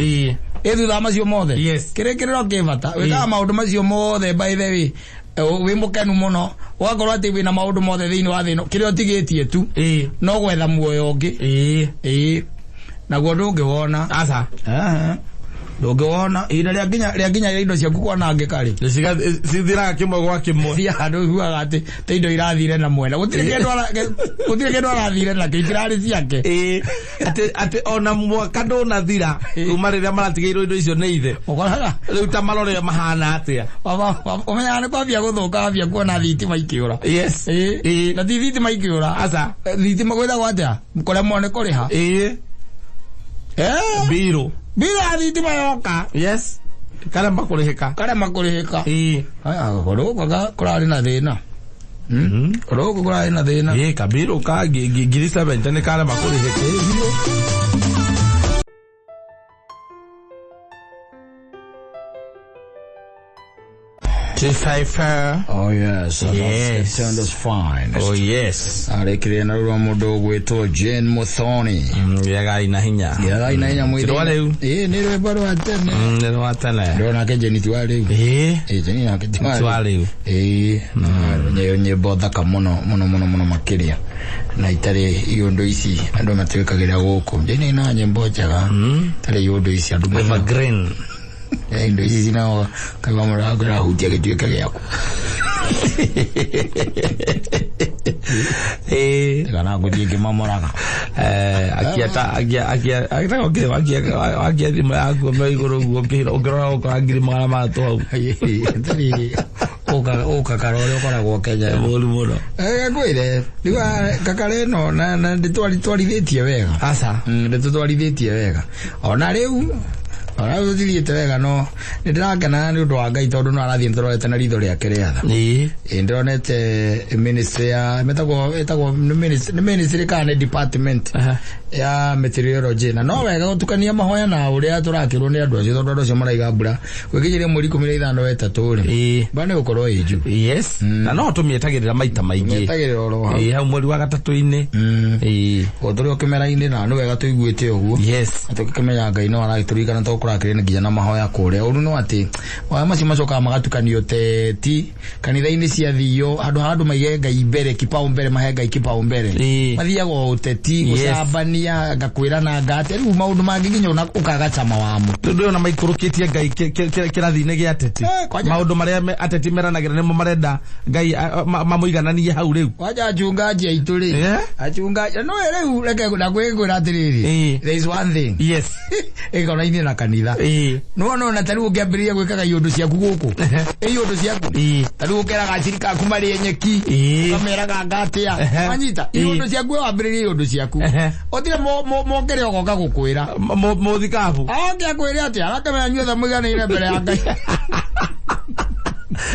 Thutha wa macio mothe. Yes. Kĩrĩkĩrĩro kĩ bata. Wĩkaga maũndũ macio mothe by the way. Wĩ mũkenu mũno ũgakorwo atĩ wĩna maũndũ mothe thĩinĩ wa thĩ ĩno kĩrĩa ũtigĩtie tu no gwetha muoyo ũngĩ. Naguo ndũngĩwona. Aca. Ndũngĩwona ihinda rĩa nginya indo ciaku kwanangĩka rĩ. Cithiraga kĩmwe gwa kĩmwe. Thiaga andũ ũiguaga atĩ ta indo irathire na mwena. Gũtirĩ kĩndũ arathire nakĩo, itirarĩ ciake. Atĩ ona mwaka ndũnathira kuma rĩrĩa maratigĩirwo indo icio nĩ ithe. Ũkoraga rĩu ta marore mahana atĩa. Ũmenyaga nĩ kwambia gũthũka wambia kuona thitima ikĩũra. Yes. Na ti thitima ikĩũra. Aca. Thitima gwĩtagwo atĩa? Kũremwo nĩ kũrĩha. Mbirũ. Mbirũ ya thitima yoka. Yes. Karema kũrĩhĩka. Karema kũrĩhĩka. Gũkũ kũrarĩ na thĩna. Gũkũ kũrarĩ na thĩna. Kabirũ ka 70,000 nĩ karema kũrĩhĩka. Oh yes, yes. It sounds fine. Oh yes. Arekire na rwa mundu gwitwo Jane Muthoni. Yagai na hinya. Yagai na hinya mwiri. Rwa riu. Ni rwimbo rwa tene. Ni rwa tene. Ndona ke Jane ti wa riu. Jane nake ti wa riu. Nyimbo thaka muno muno muno muno makiria. Na itarĩ iũndũ ici andũ matuĩkagĩra gũkũ. Jane ina nyimbo njega. Itarĩ iũndũ ici andũ evergreen. Indo ici nao kaigua mũrango ũrahutia gĩtuĩke gĩaku. Kana ngũthiĩ ngĩmamoraga. Akia thimũ yaku me igũrũ ũguo ũkĩrora ũkora 300,000 hau. Itarĩ ũkakara ũrĩa ũkoragwo Kenya. Mũru mũno. Ngwĩre rĩu kakara ĩno na ndĩtwarithĩtie wega. Aca. Ndĩtũtwarithĩtie wega. Ona rĩu ona tũtithiĩte wega no nĩ ndĩrakena nĩ ũndũ wa Ngai tondũ no arathiĩ nĩtũrorete na ritho rĩake rĩa tha. Ndĩronete ministry ya ĩtagwo nĩ ministry kana nĩ department ya meteorology na no wega gũtukania mahoya na ũrĩa tũrakĩrwo nĩ andũ acio tondũ andũ acio maraiga mbura gwĩkinyĩria mweri 15 wa 3 rĩ mbura nĩ gũkorwo ĩ njũ. Yes. Na no tũmĩetagĩrĩra maita maingĩ. Tũmĩetagĩrĩra oro hau. Hau mweri wa gatatũ-inĩ. O tũrĩ o kĩmera-inĩ na nĩ wega tũiguĩte ũguo. Yes. Na tũkĩmenya Ngai no aragĩtũririkana tondũ kũrakĩrĩ nginya na mahoya kũrĩa. Ũru no atĩ mahoya macio macokaga magatukanio teti kanitha-inĩ ciathio handũ ha andũ maige Ngai mbere kipao mbere mahe Ngai kipao mbere. Mathiaga o ũteti gũcambania ngakwĩra na ngate rĩu maũndũ mangĩ nginya ũkaga cama wamo. Tondũ ona maikũrũkĩtie Ngai kĩrathi-inĩ gĩa ateti. Maũndũ marĩa ateti meranagĩra nĩmo marenda Ngai mamũigananie hau rĩu. Kwanja achungaji aitũ rĩ. Achungaji no rĩu reke ndakwĩra atĩrĩrĩ. There is one thing. Yes. Ĩkonainie na kanitha. No no na tarĩu ũngĩambĩrĩria gwĩkaga iũndũ ciaku gũkũ. Iũndũ ciaku. Tarĩu ũkeraga acirika aku marĩe nyeki. Ũkameraga ngatĩa. Wanyita iũndũ ciaku wambĩrĩria iũndũ ciaku. Ũtire mokere ũgoka gũkwĩra. Mũthikabu. Oke akwĩre atĩa akamenya inyuothe mũiganĩire mbere ya Ngai.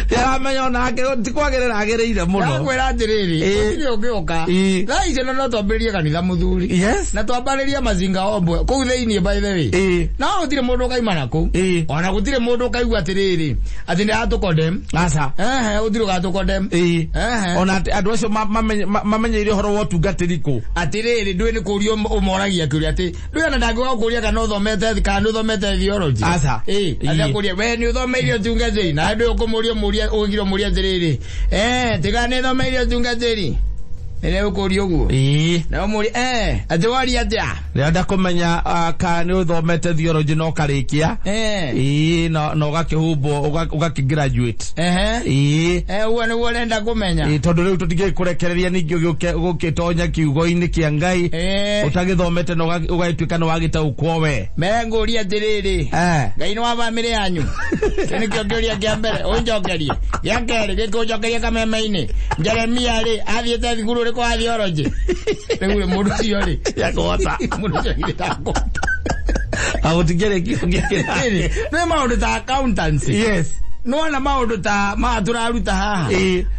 Nĩaramenya onake ti kwagĩrĩra agĩrĩire mũno. Ndakwĩra atĩrĩrĩ, gũtirĩ ũngĩũka. Thaa ici no twambĩrĩrie kanitha mũthuri. Yes. Na twambĩrĩrie mazinga ombwe kũu thĩinĩ, by the way. No gũtirĩ mũndũ ũkaima na kũu. Ona gũtirĩ mũndũ ũkaigua atĩrĩrĩ, atĩ nĩ aratũkondem. Aca. Ehe, gũtirĩ ũgatũkondem. Ehe. Ona atĩ andũ acio mamenyeire ũhoro wa ũtungatĩri kũ? Atĩrĩrĩ, ndũĩ nĩ kũũria ũmoragia kĩũria atĩ ndũĩ ona ndangĩũka gũkũria kana ũthomete, kana nĩ ũthomete theology. Aca. Atĩ akũria we nĩ ũthomeire ũtungatĩri, na ndũĩ ũkũmũria mũria ũgire ũmũria atĩrĩrĩ, tiga nĩ thomeire ũtungatĩri, nĩrĩa ũkũria ũguo. Na ũmũrie, atĩ waria atĩa? Ndĩrenda kũmenya kana nĩ ũthomete theology na ũkarĩkia. Na ũgakĩhumbwo, ũgakĩ graduate. Ũguo nĩguo ũrenda kũmenya. Tondũ rĩu tũtingĩkũrekereria ningĩ ũgĩũke ũgũkĩtonya kiugo-inĩ kĩa Ngai ũtagĩthomete na ũgagĩtuĩka nĩ wagĩtaũkwo we. Mengũria atĩrĩrĩ, Ngai nĩ wa bamĩrĩ yanyu? Kĩu nĩkĩo kĩũria kĩa mbere ũnjokerie. Gĩa kerĩ gĩkũnjokeria kameme-inĩ, Jeremia rĩ, athiĩte thukuru ũrĩkũ wa theology? Rĩu rĩ, mũndũ ũcio rĩ, Yakũhota. Mũndũ ũcio githĩ ndakũhota? Agũtingĩrĩkia. Rĩrĩ, nĩ maũndũ ta accountancy. Nĩwona maũndũ ta maya tũraruta haha,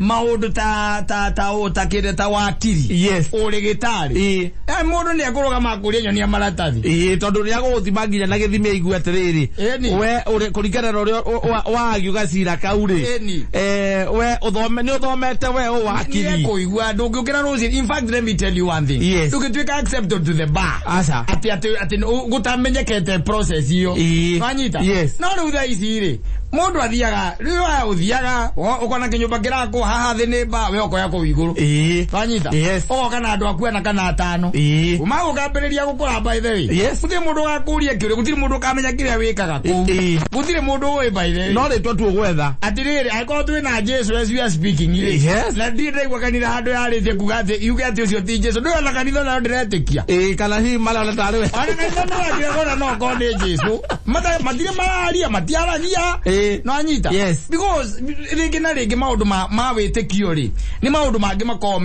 maũndũ ta kĩrĩa ta wakiri, ũrĩgĩtarĩ. Mũndũ nĩ ekũrũgama akũrie nyonia maratathi. Tondũ nĩ agũgũthima nginya na gĩthimi aigue atĩrĩrĩ, we ũrĩ kũringana na ũrĩa wagiuga cira kau rĩ, we ũthome nĩ ũthomete we ũ wakiri. Nĩ ekũigua ndũngĩũkĩra rũcinĩ. In fact, let me tell you one thing. Ndũngĩtuĩka accepted to the bar Aca. atĩ gũtamenyekete process iyo. Wanyita? Yes. No rĩu thaa ici rĩ, mũndũ athiaga rĩu aya ũthiaga ũkona kĩnyũmba kĩrakwo haha thĩ nĩ bar, we ũkoya kũu igũrũ. Wanyita? Yes. Ũgoka na andũ aku ana kana atano. Uma gũkambĩrĩria gũkũra, by the way. Gũtirĩ mũndũ ũgakũria kĩũria, gũtirĩ mũndũ ũkamenya kĩrĩa wĩkaga kũu. Gũtirĩ mũndũ ũĩ, by the way. No rĩtwa tu ũgwetha. Atĩrĩrĩ, angĩkorwo twĩ na Jesu as we are speaking rĩ, na ndirĩ ndaigua kanitha handũ yarĩtie kuga atĩ yuge atĩ ũcio ti Jesu. Ndũĩ ona kanitha nayo ndĩretĩkia. Kana hihi marona tarĩ we. Ona kanitha nĩwagire kuona no korwo nĩ Jesu. Matirĩ mararia, matiaragia. No anyita? Yes. Because rĩngĩ na rĩngĩ maũndũ ma wĩtĩkio rĩ, nĩ maũndũ mangĩ makoragwo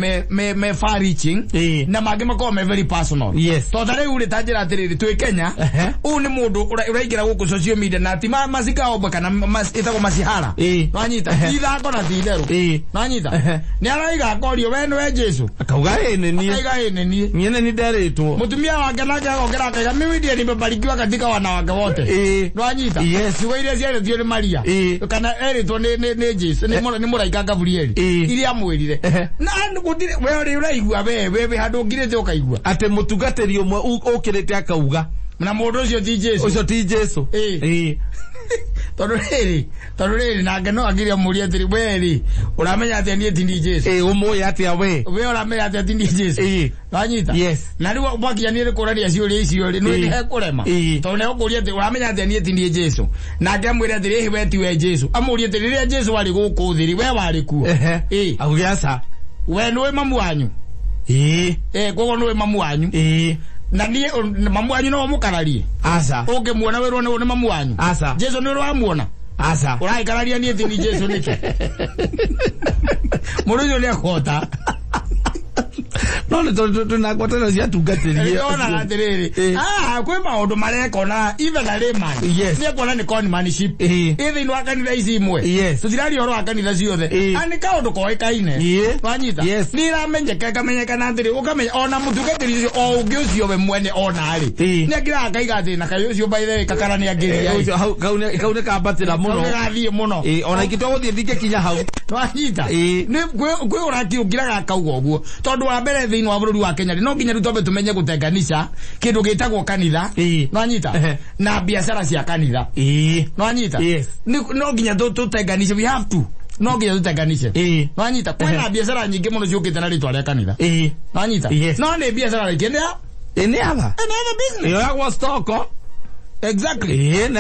me far reaching, na mangĩ makoragwo me very personal. To ta rĩu rĩ, ta njĩra atĩrĩrĩ, twĩ Kenya, ũyũ nĩ mũndũ ũraingĩra gũkũ social media na ti macikaomba kana ĩtagwo macihara. Nwanyita? Ti ithako na ti itherũ. Nwanyita? Nĩ araiga akorio, we nĩwe Jesu? Akauga ĩ nĩ niĩ. Akaiga ĩ nĩ niĩ. Niĩ nĩ niĩ nderĩtwo. Mũtumia wake nake agokera akaiga, mimi ndiye nimebarikiwa katika wanawake wote. Nwanyita? Yes. Ciugo iria ciarĩtio nĩ Maria kana erĩtwo nĩ Jesu, nĩ mũraika Gabrieli, iria amwĩrire. Na gũtirĩ we ũrĩ ũraigua we wĩ handũ ũngirĩte ũkaigua atĩ mũtungatĩri ũmwe ũkĩrĩte akauga na mũndũ ũcio ti Jesu. Ũcio ti Jesu. Tondũ rĩrĩ nake no akĩria mũria atĩrĩ, we rĩ, ũramenya atĩa niĩ ti ni Jesu? Ũmũĩ atĩa we? We ũramenya atĩa ti ni Jesu? Wanyita? Yes. Na rĩu mwakinya nĩ kũraria ciũria icio rĩ, nĩ hekũrema, tondũ nĩ ũkũria atĩ ũramenya atĩa niĩ ti niĩ Jesu, nake amwĩre atĩrĩ, ĩhĩ, we ti we Jesu, amũrie atĩrĩ, rĩrĩa Jesu arĩ gũkũ thĩ rĩ, we warĩ kuo? Auge aca. We nĩũĩ mamu wanyu? Koguo nĩũĩ mamu wanyu? Na niĩ mamu wanyu no mũkararie? Aca. Ũngĩmuona wĩrwo nĩ mamu wanyu? Aca. Jesu nĩ ũramuona? Aca. Ũraikararia niĩ ti ni Jesu nĩkĩ? Mũndũ ũcio nĩ ekũhota. No nĩ tondũ twĩna ngwatanĩro cia atungatĩri. Ndonaga atĩrĩrĩ, kwĩ maũndũ marekona even a layman nĩ ekuona nĩ conmanship ĩ thĩinĩ wa kanitha ici imwe. Tũtiraria ũhoro wa kanitha ciothe. A nĩ kaũndũ koĩkaine. Wanyita? Yes. Nĩ ĩramenyeka, ĩkamenyekana atĩrĩ, ũkamenya ona mũtungatĩri ũcio o ũngĩ ũcio we mwene ona rĩ, nĩ akĩraga akaiga atĩ na kaĩ ũcio, by the way, kakara nĩ angĩria. Ũcio hau kau nĩ kambatĩra mũno. Kau nĩ gathiĩ mũno. Ona ingĩtua gũthiĩ ndingĩkinya hau. Wanyita? Nĩ kwĩ ũrati ũngiraga akauga ũguo, tondũ wa mbere thĩinĩ wa bũrũri wa Kenya rĩ, no nginya rĩu twambe tũmenye gũtenganisha kĩndũ gĩtagwo kanitha. Nwanyita? Na biacara cia kanitha. Nwanyita? Yes. No nginya tũtenganishe, we have to, no nginya tũtenganishe. Nwanyita? Kwĩna biacara nyingĩ mũno ciũkĩte na rĩtwa rĩa kanitha. Nwanyita? Yes. No nĩ biacara rĩngĩ nĩ Nĩ atha. Another business. Yoyagwo stoko. Na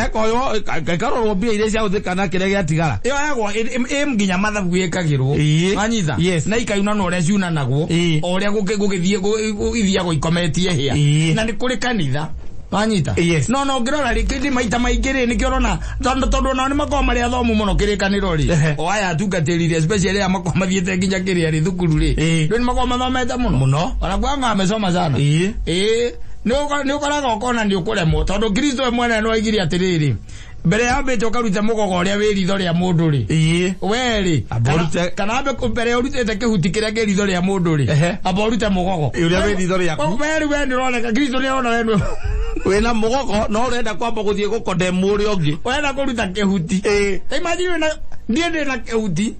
ĩkoywo ĩkarorwo mbia iria ciahũthĩka na kĩrĩa gĩatigara. Yoyagwo ĩ nginya mathabu ĩkagĩrwo. Nwanyita? Yes. Na ikaiunana ũrĩa ciunanagwo, o ũrĩa gũgĩthiĩ ithiagwo ikometie hĩa. Na nĩ kũrĩ kanitha. Wanyita? Yes. No ngĩrora rĩ, kĩndĩ maita maingĩ rĩ, nĩkĩo ũrona tondũ onao nĩ makoragwo marĩ athomu mũno kĩrĩkanĩro rĩ, o aya atungatĩri rĩ, especially aya makoragwo mathiĩte nginya kĩrĩa rĩ, thukuru rĩ, rĩu nĩ makoragwo mathomete mũno. Mũno. Ona kwanga amesoma sana. Nĩ ũkoraga ũkona nĩ ũkũremwo, tondũ Kristo we mwene no aigire atĩrĩrĩ, Mbere yambĩte ũkaruta mũgogo ũrĩa wĩ ritho rĩa mũndũ rĩ. We rĩ. Amba ũrute- Kana ambe mbere ũrutĩte kĩhuti kĩrĩa kĩ ritho rĩa mũndũ rĩ. Amba ũrute mũgogo. Ũrĩa wĩ ritho rĩaku. We rĩ we nĩ ũroneka Kristo nĩ arona we nĩ Wĩna mũgogo no ũrenda kwamba gũthiĩ gũkondemwo ũrĩa ũngĩ. Wenda kũruta kĩhuti. Ta imagine wĩna niĩ ndĩ na kĩhuti.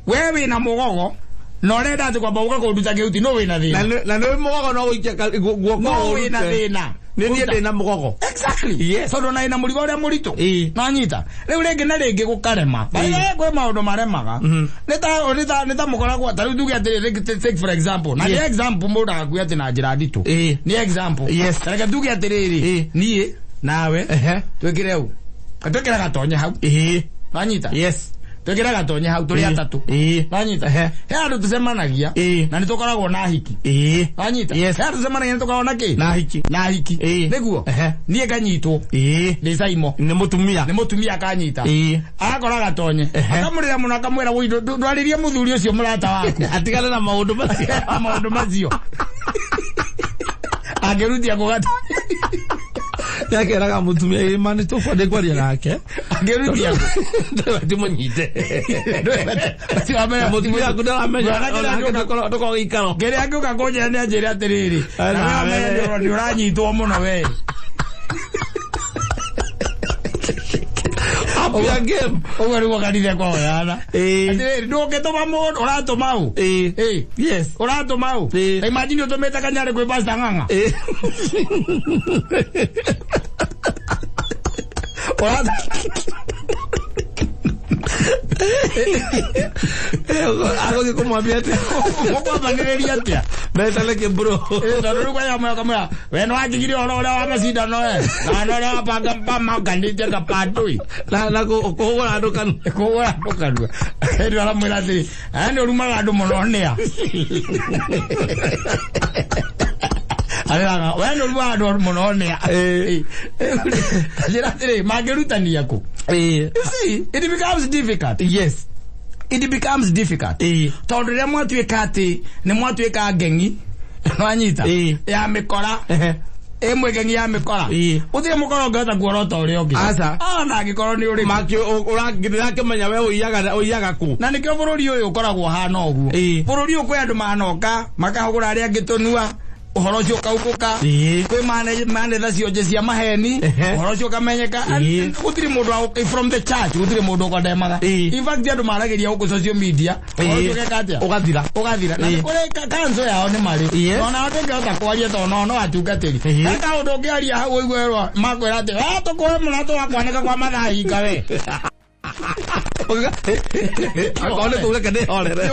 We wĩna mũgogo na ũrenda atĩ kwamba ũka kũnduta kĩhuti no wĩna Na thĩna. nĩ mũgogo no ũikie guoko No wĩna ũrute. thĩna. Nĩ niĩ ndĩ na mũgogo. Exactly. Yes. Tondũ na ĩna mũrigo ũrĩa mũritũ. Nanyita. Rĩu rĩngĩ na rĩngĩ gũkarema. By the way, kwĩ maũndũ maremaga. Nĩ ta nĩ ta nĩ ta mũkoragwo ta rĩu tuge atĩrĩ rĩngĩ take for example. Na nĩ example mũndũ agakue atĩ na njĩra nditũ. Nĩ example. Ta reke tuge atĩrĩrĩ. Niĩ nawe twĩkĩre ũ. Twĩkĩre gatonye hau. Nanyita. Yes. Twĩkĩre gatonye hau tũrĩ atatũ. Nanyita. He andũ tũcemanagia na nĩ tũkoragwo na hiki. Nanyita. Yes. He andũ tũcemanagia nĩ tũkoragwo na kĩ? Na hiki. Na hiki. Nĩguo. Niĩ nganyitwo. Ndĩ Saimo. Nĩ mũtumia. Nĩ mũtumia akanyita. Agakora gatonye. Akamũrĩra mũno akamwĩra woi ndwarĩrie mũthuri ũcio mũrata waku. Atigane na maũndũ macio. Na maũndũ macio. Angĩrutia kũ gatonye. Nĩakeraga mũtumia ĩ ma nĩ tũkwenda kwaria nake. Angĩrutia kũ. Ndũmũnyite. Ũcio wa mbere Mũtumia waku ndaramenya Ndũramenya onake ndũkorwo gĩikaro. Kĩrĩa angĩũka kũnjĩra nĩ anjĩre atĩrĩrĩ. Nawe. Na we nĩ ũranyitwo mũno we. Up your game. Ũguo nĩguo kanitha ĩkũhoyana. Atĩrĩrĩ ndũngĩtũma mũndũ ũratũma ũ. Yes. Ũratũma ũ. Ta imagine ũtũmĩte kanyarĩ kwĩ Pastor Ng'ang'a. Agũthiĩ kũmwambia atĩa? Mũkwambanĩrĩria atĩa? Metane kĩ bro. Tondũ rĩu kwaya amwe akamwĩra we nĩ wanjigire ũhoro ũrĩa wa macindano we na na ũrĩa wabanga makanĩte kapandũi. Na kũhũra andũ kanua. Kũhũra andũ kanua. Hĩndĩ aramwĩra atĩrĩ aya nĩ ũrumaga andũ mũno nĩa. Areraga we nĩ ũrumaga andũ mũno nĩa. Njĩra atĩrĩ mangĩrutania kũ? You see, it becomes difficult. Yes. It becomes difficult. Tondũ rĩrĩa mwatuĩka atĩ nĩ mwatuĩka ngengi nwanyita ya mĩkora ĩmwe ngengi ya mĩkora gũtirĩ mũkora ũngĩhota kuorota ũrĩa ũngĩ. Aca. Ona angĩkorwo nĩ ũrĩkũ. Maki ũrakĩmenya we ũiyaga kũ. Na nĩkĩo bũrũri ũyũ ũkoragwo ũhana ũguo. Bũrũri ũyũ kwĩ andũ manoka makahũgũra arĩa angĩ tũnua ũhoro ũcio ũkaubũka. Kwĩ manetha cionje cia maheni ũhoro ũcio ũkamenyeka. Gũtirĩ mũndũ from the church gũtirĩ mũndũ ũkondemaga. In fact andũ maragĩria gũkũ social media ũhoro ũcio ũgeka atĩa? Ũgathira. Ũgathira. Na kũrĩ kanzo yao nĩ marĩ. Ona ndũngĩhota kwaria tondũ no no atungatĩri. Na kaũndũ ũngĩaria hau ũiguerwo makwĩra atĩ we tũkũhe mũratũ wa kwanĩka kwa mathaa hinga we. Akorwo nĩ kũu reke ndĩhorere.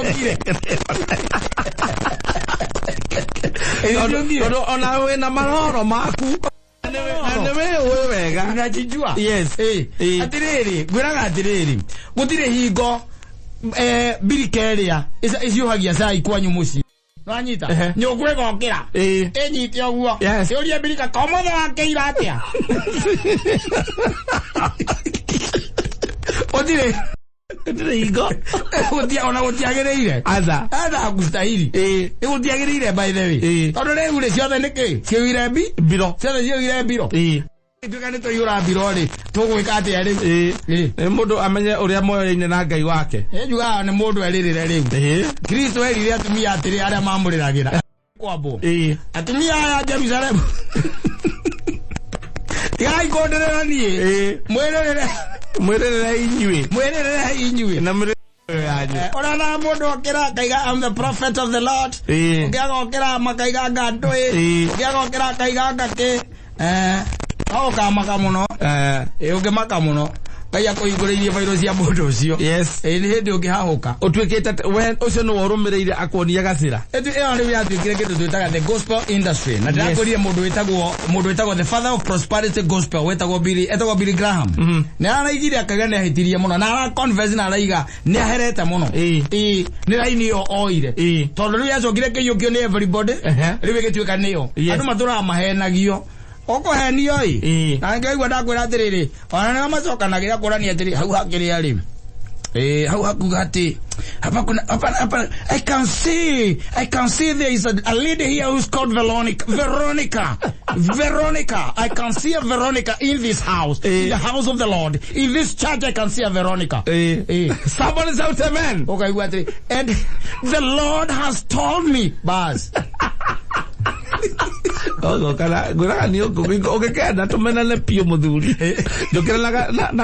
Tondũ ona wĩna maroro maku na nĩ wĩũĩ wega. Unajijua. Yes. Atĩrĩrĩ ngwĩraga atĩrĩrĩ gũtirĩ hingo mbirika ĩrĩa ĩciũhagia cai kwanyu mũciĩ. Nwanyita. Nyũngũ ĩgokĩra. Ĩnyite ũguo. Ĩũrie mbirika ko mũthĩ wakĩira atĩa. Gũtirĩ. Gũtirĩ hingo. Ona gũtiagĩrĩire. Aca. Aca hakustahili. Gũtiagĩrĩire by the way. Tondũ rĩu rĩ ciothe nĩ kĩ? Ciũire mbi? Mbiro. Ciothe ciũire mbiro. Tuĩka nĩ tũiyũra mbiro rĩ, tũgwĩka atĩa rĩu? Nĩ mũndũ amenye ũrĩa moyaine na Ngai wake. Njugaga nĩ mũndũ erĩrĩre rĩu. Kristo erire atumia atĩrĩ arĩa mamũrĩragĩra. Kwambwo. Atumia aya Jerusalemu. Tigai kũndĩrĩra niĩ. Mwĩrĩrĩre. Mwĩrĩrĩre inyuĩ. Mwĩrĩrĩre inyuĩ. Na mwĩrĩrĩre yanyu. Ũrona mũndũ okĩra akaiga I'm the prophet of the Lord. Ũngĩ agokĩra makaiga anga ndũĩ. Ũngĩ agokĩra akaiga anga kĩ. No ũkamaka mũno. Ũngĩmaka mũno. Ngai akũhingũrĩirie bairũ cia mũndũ ũcio. Yes. Nĩ hĩndĩ ũngĩhahũka. Ũtuĩkĩte we ũcio nĩwe ũrũmĩrĩire akuonia gacĩra. Ĩyo rĩu yatuĩkire kĩndũ twĩtaga the gospel industry. Na ndĩrakwĩrire mũndũ wĩtagwo the father of prosperity gospel wĩtagwo Billy, etagwo Billy Graham. Nĩ araigire akauga nĩ ahĩtirie mũno na ara confess na araiga nĩ aherete mũno. Nĩ raini ĩyo oire. Tondũ rĩu yacokire kĩiyũkio nĩ everybody. Rĩu ĩgĩtuĩka nĩyo. Andũ matũraga mahenagio. Ũkũhenio ĩ. Na ngaigua ndakwĩra atĩrĩrĩ, ona nĩo macokanagĩra kũrania atĩrĩ hau hakĩrĩa rĩ. Hau hakuga ati hapa kuna hapa I can see there is a lady here who's called Veronica. Veronica. I can see a Veronica in this house, in the house of the Lord. In this church I can see a Veronica. Somebody shout amen. Okay, and the Lord has told me, bas. Kana ngwĩraga niĩ ũngĩkenda tũmenane piũ mũthuri njũkĩre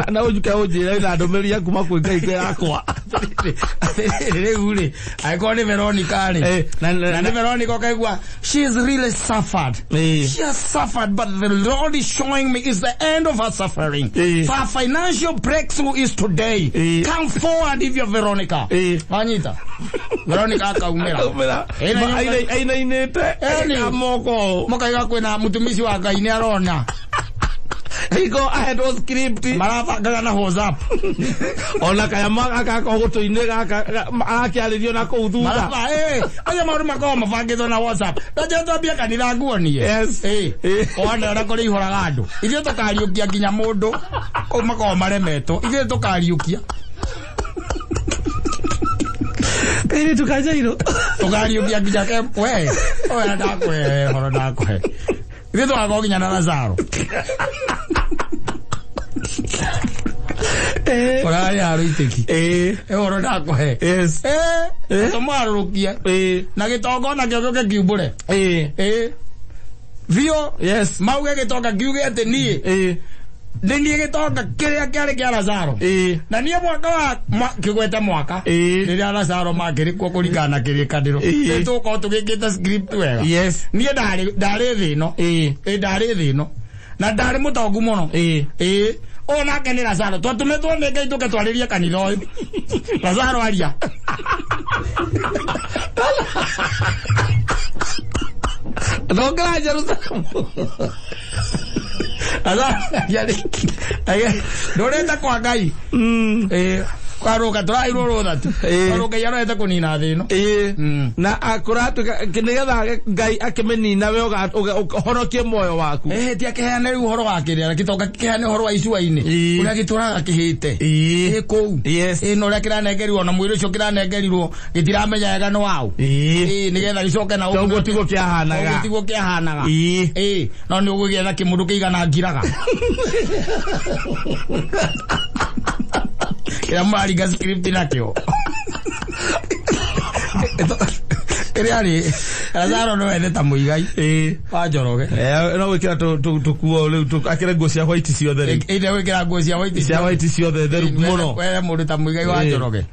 na ũnjuke ũnjĩre na ndũmĩrĩri ya kuma kwĩ Ngai yakwa. Rĩu rĩ, angĩkorwo nĩ Veronica rĩ, na nĩ Veronica ũkaigua she has really suffered. She has suffered, but the Lord is showing me is the end of her suffering. Her financial breakthrough is today. Come forward if you're Veronica. Wanyita Veronica akaumĩra ainainĩte moko mukaiga kwina mutumishi wa Ngai ni arona Iko ahetwo script marabangaga na WhatsApp ona kaya agaka gũtũ-inĩ gaka arakĩarĩrio na kũu thutha acio maũndũ makoragwo mabangĩtwo na WhatsApp. Nje twambie kanitha nguonie. Yes. Ona ũrĩa kũrĩ ihoraga andũ, ithuĩ tũkariũkia nginya mũndũ kũu makoragwo maremetwo, ithuĩ tũkariũkia ĩrĩ tukanjairũ tũkariũkia nginya ke we oya ndakũhe horo ndakũhe ithuĩ tũgakorwo nginya na Lazaro. Ũrarĩ arũitĩki ũhoro ndakũhe tũmwarũrũkie na gĩtonga onakĩo gĩũke kiumbũre biũ. Yes. Mauge gĩtonga kiuge atĩ niĩ nĩ niĩ gĩtonga kĩrĩa kĩarĩ kĩa Lazaro na niĩ mwaka wa kĩgwete mwaka rĩrĩa Lazaro makĩrĩ kuo kũringana na kĩrĩkanĩro nĩ tũgũkorwo tũgĩkĩte script wega. Yes. Niĩ ndarĩ thĩ ĩno, ndarĩ thĩ ĩno na ndarĩ mũtongu mũno. Ũyũ nake nĩ Lazaro twatũmĩtwo nĩ Ngai tũke twarĩrie kanitha ũyũ. Lazaro aria. Thongera Jerusalemu. Lazaro aria. Ndũrĩte kwa Ngai. Kwaruka tũraheirwo rũtha tu. Tondũ Ngai arorete kũnina thĩ ĩno. Na kũratuĩka nĩgetha Ngai akĩmĩnina we ũhonokie muoyo waku. Ti akĩheane rĩu ũhoro wa kĩrĩa gĩtonga kĩheane ũhoro wa icua-inĩ ũrĩa gĩtũraga kĩhĩte kũu na ũrĩa kĩranengerirwo na mwĩrĩ ũcio kĩranengerirwo gĩtiramenya wega nĩ waũ nĩgetha gĩcoke na ũguo tiguo kĩahanaga. Ũguo tiguo kĩahanaga. No nĩ ũgũgĩetha kĩmũndũ kĩigana ngiraga kĩrĩa mũraringa script nakĩo. Kĩrĩa rĩ Lazaro no ethe ta mũigai wa Njoroge. No gwĩkĩra tũkuo rĩu akĩre nguo cia white ciothe rĩu. Ĩndĩ gwĩkĩra nguo cia white. Cia white ciothe theru mũno. Wethe mũndũ ta mũigai wa Njoroge.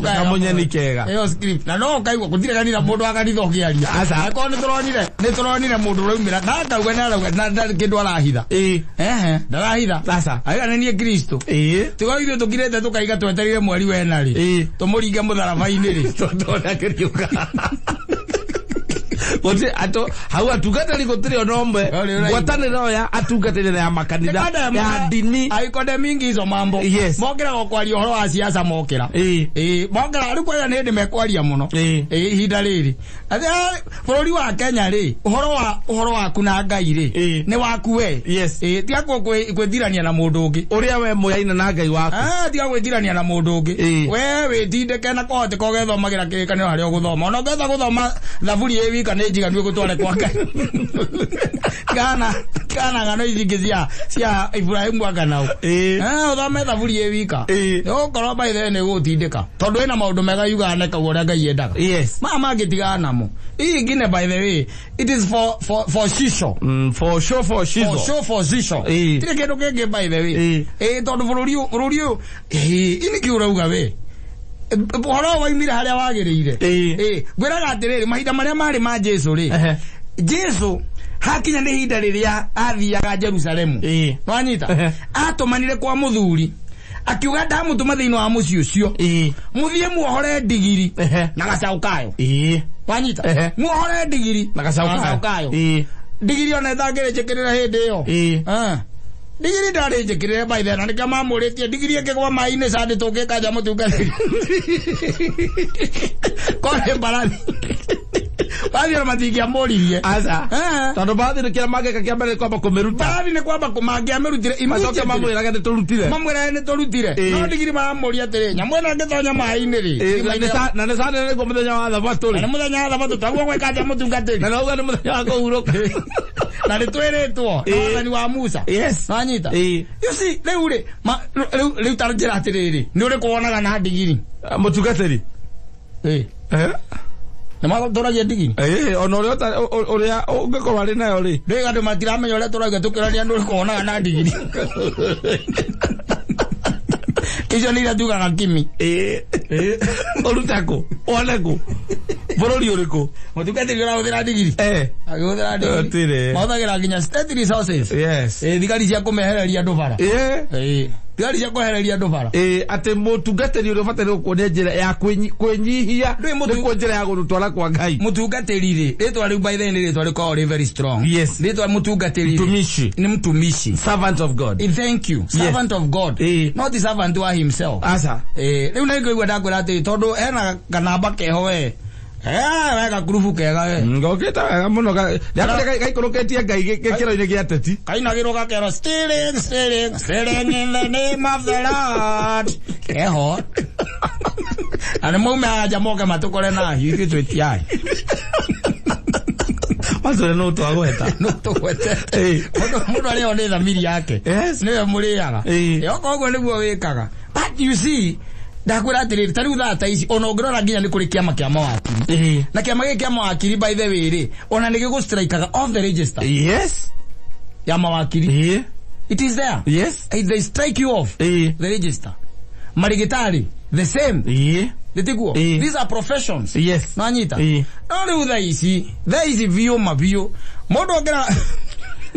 Kamũnyeni kega. Ĩyo script na no ũkaigua gũtirĩ kanitha mũndũ wa kanitha ũkĩaria. Akorwo nĩ tũronire mũndũ ũraumĩra na akauga nĩ arauga na kĩndũ arahitha. Ndarahitha. Aiga nĩ niĩ Kristo. Tiga ithuĩ tũkirĩte tũkaiga twetereire mweri wena rĩ tũmũringe mũtharaba-inĩ rĩ. Tondũ akĩriũka. Gũtirĩ hau atungatĩri gũtirĩ ona ũmwe ngwatanĩro ya atungatĩri na ya makanitha ya ndini aikonde mingi hizo mambo. Yes. Mokĩra kwaria ũhoro wa siasa mokĩra mokĩra rĩu kwanja nĩ hĩndĩ mekwaria mũno ihinda rĩrĩ bũrũri wa Kenya rĩ ũhoro waku na Ngai rĩ nĩ waku we. Yes. Tiga gwĩtirania na mũndũ ũngĩ ũrĩa we mũyaina na Ngai waku. Tiga gwĩtirania na mũndũ ũngĩ we wĩtindĩke na kũhoteka ũgethomagĩra kĩrĩkanĩro harĩa ũgũthoma ona ũngĩhota gũthoma thaburi ĩ wika nĩ njiganu ĩgũtware kwa Ngai. Kana ng'ano ici ingĩ cia Ibrahimu akanau. Ũthome thaburi ĩ wika ũkorwo by the way nĩ ĩgũgũtindĩka tondũ ĩna maũndũ mega yugaga na ĩkauga ũrĩa Ngai endaga. Yes. Maya mangĩtigana namo. Hii ingine by the way it is for shisho. For sure for shizo. For sure for shisho. Tirĩ kĩndũ kĩngĩ by the way. Tondũ bũrũri ũyũ ini kĩ ũrauga we ũhoro waumire harĩa wagĩrĩire. Ngwĩraga atĩrĩrĩ mahinda marĩa marĩ ma Jesu rĩ, Jesu hakinya nĩ ihinda rĩrĩa athiaga Jerusalemu. Nĩwanyita? Atũmanire kwa mũthuri akiuga ndamũtũma thĩinĩ wa mũciĩ ũcio mũthiĩ muohore ndigiri na gacaũ kayo. Wanyita? Muohore ndigiri na gacaũ kayo. Ndigiri ona ĩtangĩrĩ njĩkĩrĩra hĩndĩ ĩyo. Ndigiri ndarĩ njĩkĩrĩre by then na nĩkĩo mamũrĩtie ndigiri ĩngĩgwa maĩ-inĩ candĩ tũngĩkanja mũtungatĩri. Korĩ mbarathi. Mbarathi ona matingĩamũririe. Aca. Eh. Tondũ mbarathi nĩ kĩrĩa mangĩka kĩa mbere nĩ kwamba kũmĩruta. Mbarathi nĩ kwamba mangĩamĩrutire. Macoke mamwĩrage nĩ tũrutire. Mamwĩrage nĩ tũrutire. Ĩĩ. No ndigiri maramũria atĩrĩ, nyamũ ĩno ĩngĩtonya maĩ-inĩ rĩ. Ĩĩ, na nĩ Sunday nĩguo mũthenya wa thabatũ Na rĩ. nĩ mũthenya wa thabatũ twaguo gwĩka atĩa mũtungatĩri? Na nauga nĩ mũthenya wa kũhurũka. Na nĩ twĩrĩtwo na Ĩĩ. wathani wa Musa. Yes. Nĩwanyita? Ĩĩ. You see, rĩu rĩ, rĩu ta njĩra atĩrĩrĩ, nĩ ũrĩkũ wonaga na ndigiri? Mũtungatĩri. Ĩĩ. Eh? Nĩ matũragia ndigiri? Ĩĩ, ona ũrĩa ũrĩa ũngĩkorwo arĩ nayo rĩ. Rĩu andũ matiramenya ũrĩa tũrauga tũkĩrania nĩ ũrĩkũ wonaga na ndigiri. Icio nĩ iria tugaga kimi. Ĩĩ. Ũrute kũ? Wone kũ? Bũrũri ũrĩkũ? Mũtungatĩri ũrahũthĩra ndigiri? Eh. Agĩhũthĩra ndigiri. Gũtirĩ. Mahũthagĩra nginya state resources. Yes. Ĩĩ, thigari cia kũmehereria andũ bara. Ĩĩ. Ĩĩ. Thigari cia kwehereria andũ bara. Ĩĩ, atĩ mũtungatĩri ũrĩa ũbataire gũkuonia njĩra ya kwĩnyihia nĩkuo njĩra ya gũgũtwara kwa Ngai. Mũtungatĩri rĩ, rĩtwa rĩu by the way nĩ rĩtwa rĩkoragwo rĩ very strong. Yes. Rĩtwa mũtungatĩri rĩ. Mtumishi. Nĩ mtumishi. Servant of God. Thank you. Servant of God. Ĩĩ. Not the servant wa himself. Aca. Ĩĩ, rĩu nĩ ngũigua ndakwĩra atĩrĩ tondũ hena kanamba keho we. We gakurubu kega we. Ngokĩte wega mũno gaikũrũkĩtie Ngai gĩkĩro-inĩ gĩa ateti. Kainagĩrwo gakerwo stealing, stealing, stealing in the name of the Lord. Keho. Na nĩ maume anja moke matũkore na hiũ ithuĩ twĩtiai. Matũre no twagweta. No tũgwetete. Ĩĩ. Mũndũ arĩo nĩ thamiri yake. Yes. Nĩwe mũrĩaga. Ĩĩ. Okorwo ũguo nĩguo wĩkaga. But you see, ndakwĩra atĩrĩrĩ, ta rĩu thaa ta ici, ona ũngĩrora nginya nĩ kũrĩ kĩama kĩa mawakiri. Ĩĩ. Na kĩama gĩkĩ kĩa mawakiri by the way rĩ, ona nĩ gĩgũstrikaga off the register Yes. ya mawakiri. Ĩĩ. It is there. Yes. They strike you off Ĩĩ. the register. Marigitari, the same. Ĩĩ. Nĩtiguo? Ĩĩ. These are professions. Yes. Nanyita? Ĩĩ. No rĩu thaa ici biũ ma biũ, mũndũ ũngĩra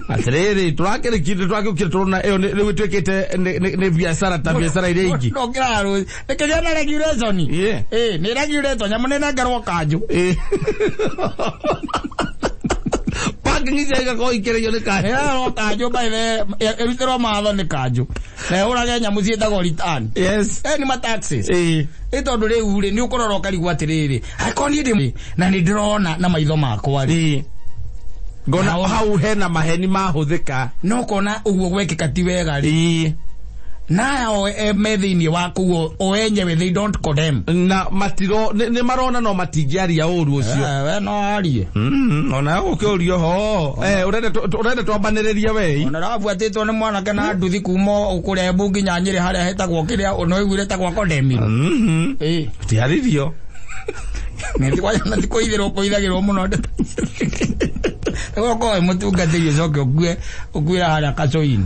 Atĩrĩrĩ, tũrakĩrĩkire tũrakĩũkire tũrona ĩyo rĩu ĩtuĩkĩte nĩ biacara ta biacara iria ingĩ. Mũndũ ũngĩra rũci, nĩkĩgĩa na regulation. Ĩĩ. Ĩĩ, nĩ regulatwo, nyamũ nĩ nengerwo kanjũ. Ĩĩ. Parking icio igakorwo ikĩrĩio nĩ kanjũ. Ĩrerwo kanjũ by the ĩrutĩrwo matho nĩ kanjũ. Na ĩhũrage nyamũ ciĩtagwo return. Yes. Ĩĩ nĩ ma taxes. Ĩĩ. Ĩ tondũ rĩu rĩ, nĩ ũkũrora ũkarigwo atĩrĩrĩ, angĩkorwo niĩ ndĩ na nĩ ndĩrona na maitho makwa rĩ. Ĩĩ. Ngona hau hena maheni mahũthĩka. No kona ũguo gwekĩka ti wega rĩ. Ĩĩ. Na o me thĩinĩ wa kũu o enyewe they don't condemn. Na matiro nĩ marona no matingĩaria ũru ũcio. We no arie. Ona gũkĩũrio ho. Ũrenda twambanĩrĩrie we. Ona rabuatĩtwo nĩ mwanake na nduthi kuma kũrĩa Embu nginya Nyĩrĩ harĩa hetagwo kĩrĩa no ĩguire ĩtagwo condemn. Ĩĩ. Tiarĩrio. Nĩ kũithĩrwo kũithagĩrwo mũno. Ũkorwo wĩ mũtungatĩri ũcoke ũkue ũkuĩra harĩa kacũinĩ.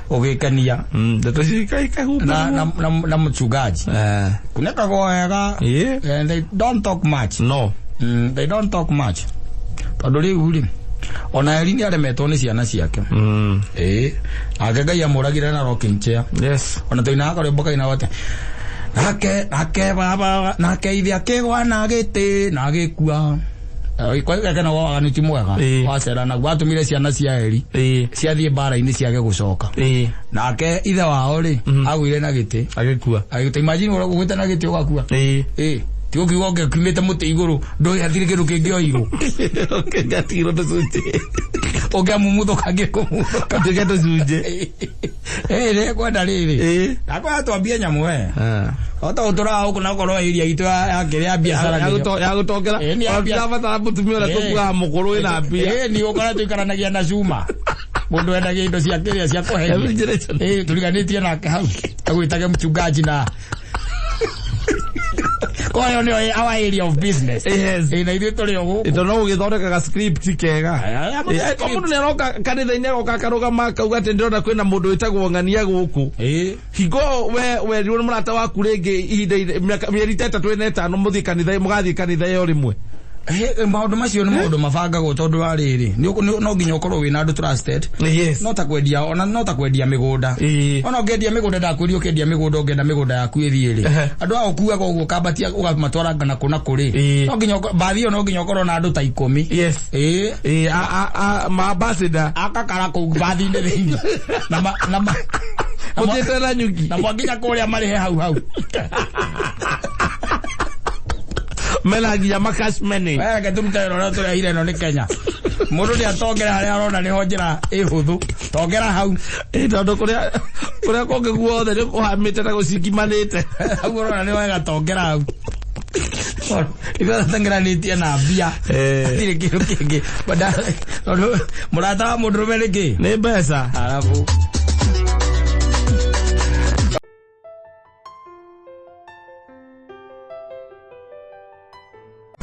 Ũgĩkenia. Ndeto Na mchungaji. Kunekagwo wega. And they don't talk much. No. They don't talk much. Tondũ rĩu rĩ, ona Eli nĩ aremetwo nĩ ciana ciake. Ĩĩ. Nake Ngai amũragire na rocking chair. Yes. Ona tũinaga karwĩmbo kainaga atĩ nake baba nake ithe akĩgwa na gĩtĩ na agĩkua. Kwa na waganu ti mwega. Wacera naguo atũmire ciana cia Eli. Ciathiĩ mbara-inĩ ciage gũcoka. Nake ithe wao rĩ, agũire na gĩtĩ. Agĩkua. Agĩkua. Imagine ũgũĩte na gĩtĩ ũgakua. Ĩĩ. Ti ũkiuga ũngĩkiumĩte mũtĩ igũrũ, ndũĩ hatirĩ kĩndũ kĩngĩoirwo. Ũngĩatigirwo tũcunjĩ. Ũngĩamumuthũka angĩkũmumuthũka. Ũtuĩke tũcunjĩ. Ĩĩ, nĩ kwenda rĩrĩ. Ndakwenda twambie nyamũ we. Ota ũtũraga gũkũ na ũkorwo area itũ ya kĩrĩa biacara ya gũtongera. Tũrabatara mũtumia ũrĩa tũkuaga mũkũrũ wĩna mbia. Ĩĩ, nĩ ũkora tũikaranagia na cuma. Mũndũ endagia indo cia kĩrĩa cia kũheria. Ĩĩ, tũriganĩtie nake hau. Agwĩtage mchungaji na Kwa hiyo nĩyo our area of business. Yes. Ĩĩ, na ithuĩ tũrĩ o gũkũ. Ĩto no ũgĩthondekaga script kega. Mũndũ nĩ aroka kanitha-inĩ agoka akarũgama akauga atĩ ndĩrona kwĩna mũndũ wĩtagwo Ng'ania gũkũ. Hingo we werirwo nĩ mũrata waku rĩngĩ ihinda mĩeri ta ĩtatũ ĩna ĩtano mũthiĩ kanitha mũgathiĩ kanitha ĩyo rĩmwe. Maũndũ macio nĩ maũndũ mabangagwo tondũ wa rĩrĩ, no nginya ũkorwo wĩna andũ trusted. Yes. No ta kwendia, ona no ta kwendia mĩgũnda. Ona ũngĩendia mĩgũnda ndakwĩria ũkĩendia mĩgũnda ũngĩenda mĩgũnda yaku ĩthiĩ rĩ. Andũ a ũkuaga ũguo ũkambatia ũkamatwara na kũ na kũ rĩ. No nginya bathi ĩyo no nginya ũkorwo na andũ ta 10. Yes. Ĩĩ. Ĩĩ, ma ambassador. Akakara kũu bathi-inĩ thĩinĩ. Na na Mũthiĩte na nyuki. Na mwanginya kũrĩa marĩhe hau hau. Mena nginya makashmeni. Reke tũrute wĩra ũrĩa tũrehire ĩno nĩ Kenya. Mũndũ nĩ atongera harĩa arona nĩho njĩra ĩhũthũ. Tongera hau. Ĩ tondũ kũrĩa kũrĩa kũngĩ guothe nĩ kũhamĩte na gũcingimanĩte. Hau ũrona nĩ wega tongera hau. Ithuĩ tũtengeranĩtie na mbia. Eh. Hatirĩ kĩndũ kĩngĩ. Tondũ mũrata wa mũndũrũme nĩ kĩ? Nĩ mbeca. Arabu.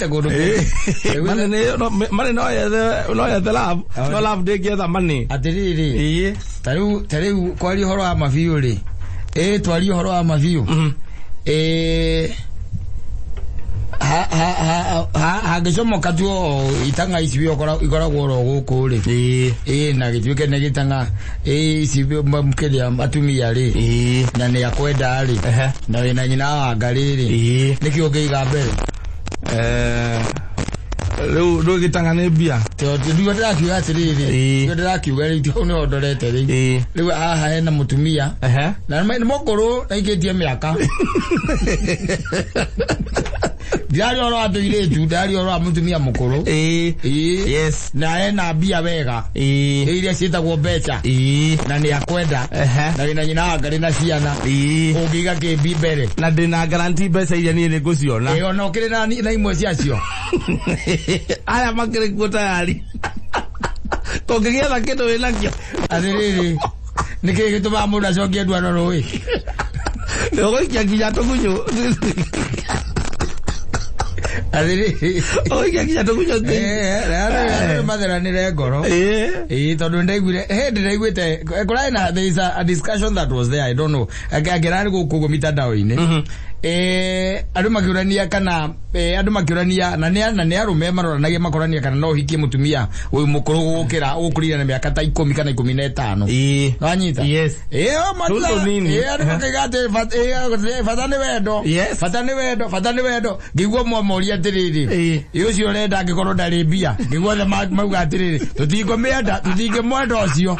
Kũndũ kũngĩ. Money nĩ no money no yethe no yethe love. No love ndĩngĩetha money. Atĩrĩrĩ. Ĩĩ. Tarĩu tarĩu kwaria ũhoro wa mabiũ rĩ, ĩ twarie ũhoro wa mabiũ, ĩ hangĩcomoka tu o itang'a ici ikoragwo oro gũkũ rĩ, Ĩĩ. ĩ na gĩtuĩke nĩ gĩtang'a ĩ ici kĩrĩa atumia rĩ, Ĩĩ. na nĩ akwenda rĩ, Ehe. na wĩna nyina wa ngarĩ rĩ, Ĩĩ. nĩkĩ ũngĩiga mbere? Eh, rĩu ndũgĩtanga nĩ mbia. Tondũ nĩguo ndĩrakiuga atĩrĩrĩ, Ĩĩ. nĩguo ndĩrakiuga rĩu hau nĩho ndorete rĩu. Ĩĩ. Rĩu haha hena mũtumia Ehe. na nĩ mũkũrũ naikĩtie mĩaka. Ndiraria ũhoro wa tũirĩtu, ndiraria ũhoro wa mũtumia mũkũrũ. Ĩĩ. Ĩĩ. Yes. Na ena mbia wega. Ĩĩ. Iria ciĩtagwo mbeca. Ĩĩ. Na nĩ akwenda. Ehe. Na wĩna nyina wa ngarĩ na ciana. Ĩĩ. Ũngĩiga kĩmbi mbere. Na ndĩna guarantee mbeca iria niĩ nĩ ngũciona. Ĩĩ ona ũkĩrĩ na imwe ciacio. Aya makĩrĩ kuo tayari. Tũngĩgĩetha kĩndũ wĩnakĩo. Atĩrĩrĩ, nĩkĩĩ gĩtũmaga mũndũ acokie ndwano rũĩ? Ũgũikia nginya tũgunyũ. Atĩrĩrĩ. Ũgũikia nginya tũgunyũ. Ĩĩ, matheranĩre ngoro. Ĩĩ. Ĩĩ tondũ ndaiguire hĩndĩ ndaiguĩte kũrarĩ na there is a discussion that was there, I don't know, angĩrarĩ gũkũ ũguo mitandao-inĩ, andũ makĩũrania kana andũ makĩũrania na nĩ arũme maroranagia makorania kana no ũhikie mũtumia ũyũ mũkũrũ gũkĩra ũkũrire na mĩaka ta 10 kana 15. Ĩĩ. Wanyita? Yes. Ĩĩ, Tũtũ nini. ĩĩ andũ makaiga atĩ bata nĩ wendo. Yes. Bata nĩ wendo, bata nĩ wendo. Ngĩigua mwamoria atĩrĩrĩ. Ĩĩ. Ĩ ũcio ũrenda angĩkorwo ndarĩ mbia. Ngĩigua othe mauga atĩrĩrĩ, tũtingĩmĩenda, tũtingĩmwenda ũcio.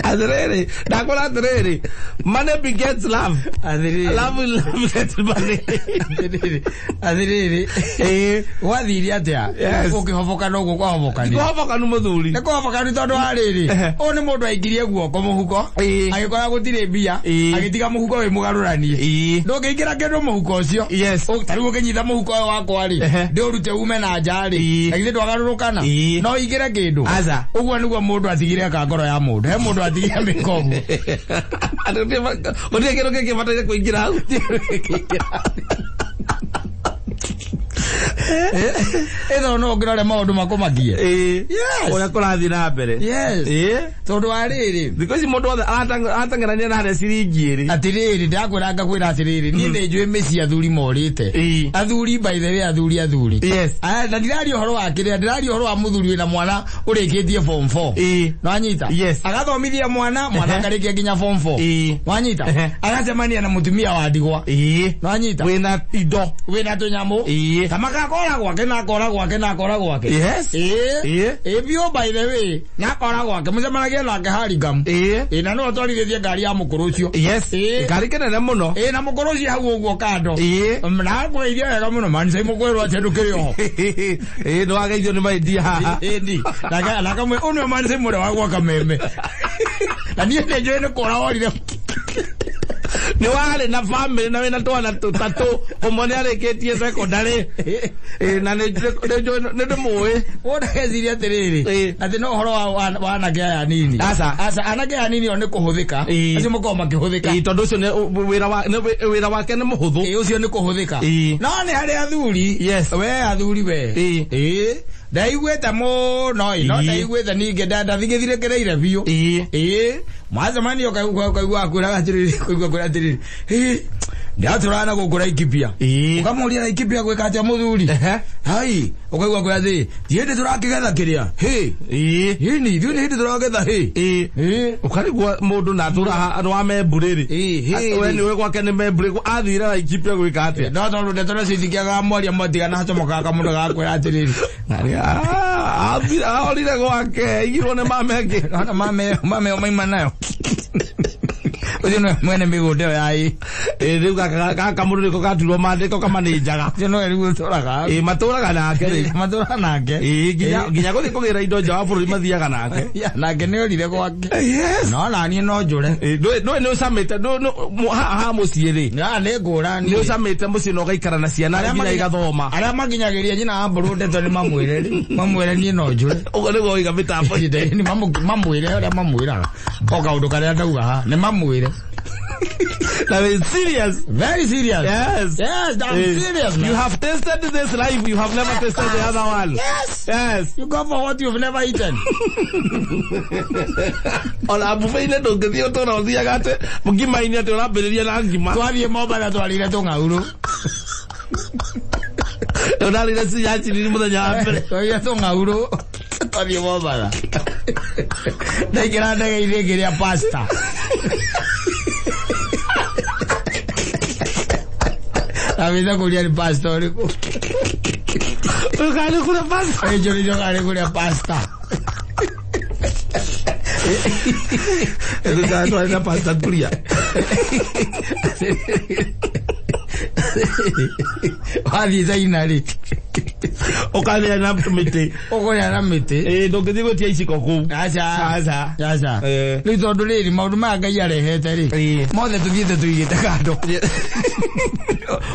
Atĩrĩrĩ, ndakwĩra atĩrĩrĩ, money begets love. Atĩrĩrĩ. Love will love get money. Atĩrĩrĩ. Atĩrĩrĩ. Ĩĩ. Gwathire atĩa? Yes. Gũkĩhoboka no ũguo kwahobokanire. Kũhobokanu mũthuri. Nĩ kũhobokanu tondũ wa rĩrĩ. Ehe. Ũyũ nĩ mũndũ aingirie guoko mũhuko. Ĩĩ. Agĩkora gũtirĩ mbia. Ĩĩ. Agĩtiga mũhuko wĩ mũgarũranie. Ĩĩ. Ndũngĩingĩra kĩndũ mũhuko ũcio. Yes. Ta rĩu ũkĩnyita mũhuko ũyũ wakwa rĩ, Ehe. ndĩũrute ume na nja rĩ, Ĩĩ. na githĩ ndwagarũrũkana? Ĩĩ. No ũingĩre kĩndũ. Aca. Ũguo nĩguo mũndũ atigire ka ngoro ya mũndũ. He mũndũ atigire mĩka ũguo. Gũtirĩ kĩndũ kĩngĩ bataire kũingĩra hau. Ĩtho no ũngĩrore maũndũ makũmakie. Ĩĩ. Yes. Ũrĩa kũrathiĩ na mbere. Yes. Ĩĩ. Tondũ wa rĩrĩ, Thikũ ici mũndũ wothe arateng'erania na harĩa ciringi ĩrĩ. Atĩrĩrĩ, ndakwĩra ngakwĩra atĩrĩrĩ, niĩ nĩ njũĩ mĩciĩ athuri morĩte. Ĩĩ. Athuri by the way, athuri athuri. Yes. Aya, na ndiraria ũhoro wa kĩrĩa, ndiraria ũhoro wa mũthuri wĩna mwana ũrĩkĩtie form 4. Ĩĩ. Nwanyita? Yes. Agathomithia mwana, mwana Ehe. akarĩkia nginya form 4. Ĩĩ. Nwanyita? Ehe. Agacemania na mũtumia wa ndigwa. Ĩĩ. Nwanyita? Wĩna indo. Wĩna tũnyamũ. Ĩĩ. Kama gakora gwake na akora gwake na akora gwake. Yes. Ĩĩ. Ĩĩ. Ĩĩ biũ by the way, na akora gwake mũcemanagia nake Harigam. Ĩĩ. Ĩĩ na no atwarithĩtie ngari ya mũkũrũ ũcio. Yes. Ĩĩ. Ngari kĩnene mũno. Ĩĩ na mũkũrũ ũcio hau ũguo kando. Ĩĩ. Na ngwĩirie wega mũno mani cai mũkwĩrwo atĩ ndũkĩrĩ oho. Ĩĩ nĩwageithio nĩ maindia haha. Ĩni. Naka mwe ũnĩ mani cai mũrĩa wa gwaka meme. Na niĩ nĩ njũĩ nĩ kũra worire. Nĩ warĩ na family na wĩna twana tũtatũ ũmwe nĩ arĩkĩtie secondary. Ĩĩ na nĩ nĩ ndĩmũĩ. Wona geciria atĩrĩrĩ. Ĩĩ. Atĩ no ũhoro wa anake aya anini. Aca. Aca anake aya anini o nĩ kũhũthĩka. Ĩĩ. Acio makoragwo makĩhũthĩka. Ĩĩ tondũ ũcio nĩ wĩra wake nĩ mũhũthũ. Ĩĩ ũcio nĩ kũhũthĩka. Ĩĩ. No nĩ harĩ athuri. Yes. We athuri we. Ĩĩ. Ĩĩ. Ndaiguĩte mũno ĩ, no Ĩĩ. ndaiguĩte ningĩ ndathigĩthirĩkĩrĩire biũ. Ĩĩ. Ĩĩ. Mwacemanio ũkaigua akwĩraga atĩrĩrĩ, ũkaigua akwĩra atĩrĩrĩ, ĩĩ, ndĩratũraga na gũkũ Laikipia. Ĩĩ. Ũkamũria Laikipia gwĩka atĩa mũthuri? Ehe. Hai, ũkaigua akwĩra atĩrĩ, ti hĩndĩ tũrakĩgetha kĩrĩa. Hĩ. Ĩĩ. Hĩni, ithuĩ nĩ hĩndĩ tũragetha hĩ. Ĩĩ. Ĩĩ. Ũkarigwo mũndũ na atũra nĩ wa memburĩrĩ. Ĩĩ, hĩ. We nĩwe gwake nĩ memburĩ athire Laikipia gwĩka atĩa? No tondũ ndeto nacio itingĩagaga mwaria mwatigana hacomokaga kamũndũ gagakwĩra atĩrĩrĩ. Aorire gwake aigirwo nĩ mame angĩ. Ona mame mame maima nayo. Ũcio nĩwe mwene mĩgũnda ĩyo ya ĩ. Ĩ, rĩu gaka mũndũ nĩko gaturwo mandĩko kamanĩnjaga. Ũcio nĩwe rĩu ũtũraga. Ĩ, matũraga nake rĩu. Matũraga nake. Ĩ, nginya gũthiĩ kũgĩra indo nja wa bũrũri mathiaga nake. Ya, nake nĩ orire gwake. Yes. No naniĩ no njũre. Ĩ, ndũĩ nĩ ũcamĩte haha mũciĩ rĩ. Ya, nĩ ngũrani. Nĩ ũcamĩte mũciĩ na ũgaikara na ciana nginya igathoma. Arĩa makinyagĩria nyina wa mbũrũ ndeto nĩ mamwĩre rĩ. Mamwĩre niĩ no njũre. Ũguo nĩguo waiga mĩtambo. Nĩ mamwĩre ũrĩa mamwĩraga. O kaũndũ karĩa ndauga haha nĩ mamwĩre. Na wĩ serious. Very serious. Yes. Yes, I'm serious, man. You have tasted this life, you have never tasted the other one. Yes. Yes. You go for what you've never eaten. Ona buffet-inĩ ndũngĩthiĩ ũtũra ũthiaga atĩ ngima-inĩ atĩ ũrambĩrĩria na ngima. Twathiĩ Mombatha twarĩire tũng'aurũ. Ũrarĩire cinya ciringi mũthenya wa mbere. Twarĩire tũng'aurũ. Twathiĩ Mombatha. Ndaingĩra ndege-inĩ ngĩrĩa pasta. Ndambĩte kũria nĩ pasta ũrĩkũ. Ũkarĩ kũrĩa pasta. Ĩnjũrĩrio karĩ kũrĩa pasta. Tũkarĩ na pasta kũrĩa. Wathiĩ China rĩ. Ũkarĩa na mĩtĩ. Ũkũrĩa na mĩtĩ. Ĩ, ndũngĩthiĩ gwĩtia iciko kũu. Aca. Aca. Aca. Rĩu tondũ rĩrĩ maũndũ maya Ngai arehete rĩ. Mothe tũthiĩte tũigĩte kando.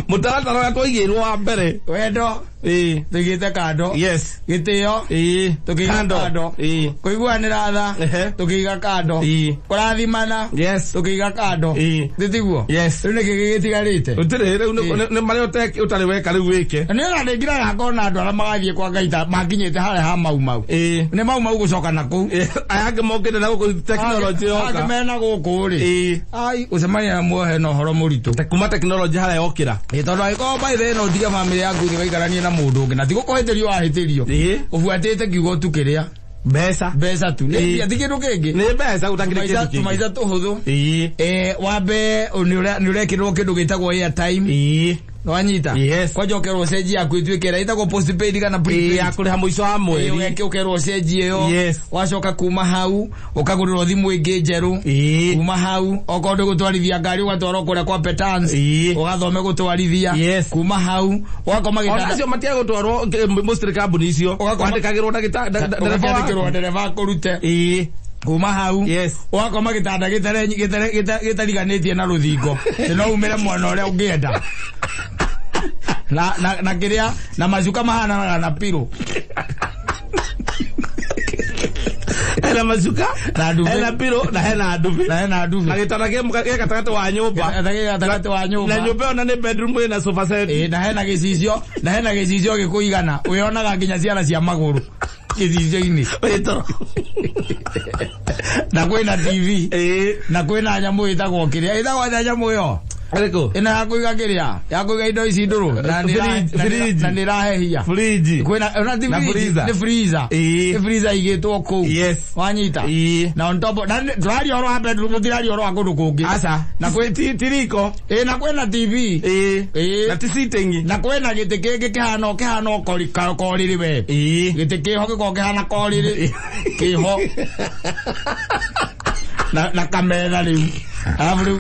Mũtaratara ũrĩa twaigĩirwo wa mbere. Wendo. Ĩ. Tũigĩte kando. Yes. Gĩtĩo. Ĩ. Tũkĩiga kando. Ĩ. Kũiguanĩra tha. Tũkĩiga kando. Ĩ. Kũrathimana. Yes. Tũkĩiga kando. Ĩ. Tĩtiguo? Yes. Rĩu nĩkĩ gĩgĩtigarĩte? Gũtirĩ rĩu nĩ marĩa ũtarĩ weka rĩu wĩke. Nĩ ona ndĩngiraga ngona andũ arĩa magathiĩ kwa Ngai ta makinyĩte harĩa ha Mau Mau. Ĩ. Nĩ Mau Mau gũcoka na kũu. Aya angĩ mokĩte na gũkũ tekinoronjĩ yoka. Angĩ mena gũkũ rĩ. Ĩ. Ai, gũcemania na muohe na ũhoro mũritũ. Kuma tekinoronjĩ harĩa yokĩra. Ĩ, tondũ angĩkorwo by the way no ũtige bamĩrĩ yaku ũthiĩ waikaranie na mũndũ ũngĩ na ti gũkũhĩtĩrio wahĩtĩrio. Ĩ. Ũbuatĩte kiugo tu kĩrĩa. Mbeca. Mbeca tu. Nĩ mbia ti kĩndũ kĩngĩ. Nĩ mbeca gũtakĩrĩ kĩndũ kĩngĩ. Tũmaica tũhũthũ. Ĩ. Wambe nĩ ũrekĩrwo kĩndũ gĩtagwo airtime. Ĩ. Nĩwanyita? Yes. Kwanja ũkerwo ũcenjie yaku ĩtuĩke ĩrĩa ĩtagwo postpaid kana prepaid. Ĩ, ya kũrĩha mũico wa mweri. Ĩ, ũkerwo ũcenjie ĩyo. Yes. Wacoka kuma hau ũkagũrĩrwo thimũ ĩngĩ njerũ. Ĩ. Kuma hau okorwo nĩ gũtwarithia ngari ũgatwarwo kũrĩa kwa Petans. Ĩ. Ũgathome gũtwarithia. Yes. Kuma hau ũgakoma gĩtanda. Ona acio matiage gũtwarwo mostly kambuni icio. Wandĩkagĩrwo ndereba. Ũgakĩandĩkĩrwo ndereba akũrute. Ĩ. Kuma hau. Yes. Ũgakoma gĩtanda gĩtariganĩtie na rũthingo. No umĩre mwena ũrĩa ũngĩenda. Na kĩrĩa na macuka mahananaga na pillow. Hena macuka na ndubi, hena pillow na hena ndubi. Na hena ndubi. Na gĩtanda gĩ gatagatĩ wa nyũmba. Gĩtanda gĩ gatagatĩ wa nyũmba. Na nyũmba ĩyo na nĩ bedroom ĩna sofa set. Ĩ, na hena gĩcicio, na hena gĩcicio gĩkũigana. Wĩonaga nginya ciara cia magũrũ gĩcicio-inĩ. Wĩ toro. Na kwĩna TV. Ĩ. Na kwĩna nyamũ ĩtagwo kĩrĩa. Ĩtagwo atĩa nyamũ ĩyo? Ĩrĩkũ? Ĩno ya kũiga kĩrĩa? Ya kũiga indo ici ndũrũ. Na Fridge. nĩ ĩrahehia. Fridge. Kwĩna, ona ti Na fridge, freezer. nĩ freezer. Ĩ. Nĩ freezer igĩtwo kũu. Yes. Wanyita? Ĩ. Na on top, na tũraria ũhoro wa bedroom, tũtiraria ũhoro wa kũndũ kũngĩ. Aca. Na kwĩ ti riko. Ĩ, na kwĩna TV. Ĩ. Ĩ. Na ti sitting. Na kwĩna gĩtĩ kĩngĩ kĩhana korĩrĩ we. Ĩ. Gĩtĩ kĩho gĩkoragwo kĩhana korĩrĩ. Kĩho. Na kametha rĩu. Alafu rĩu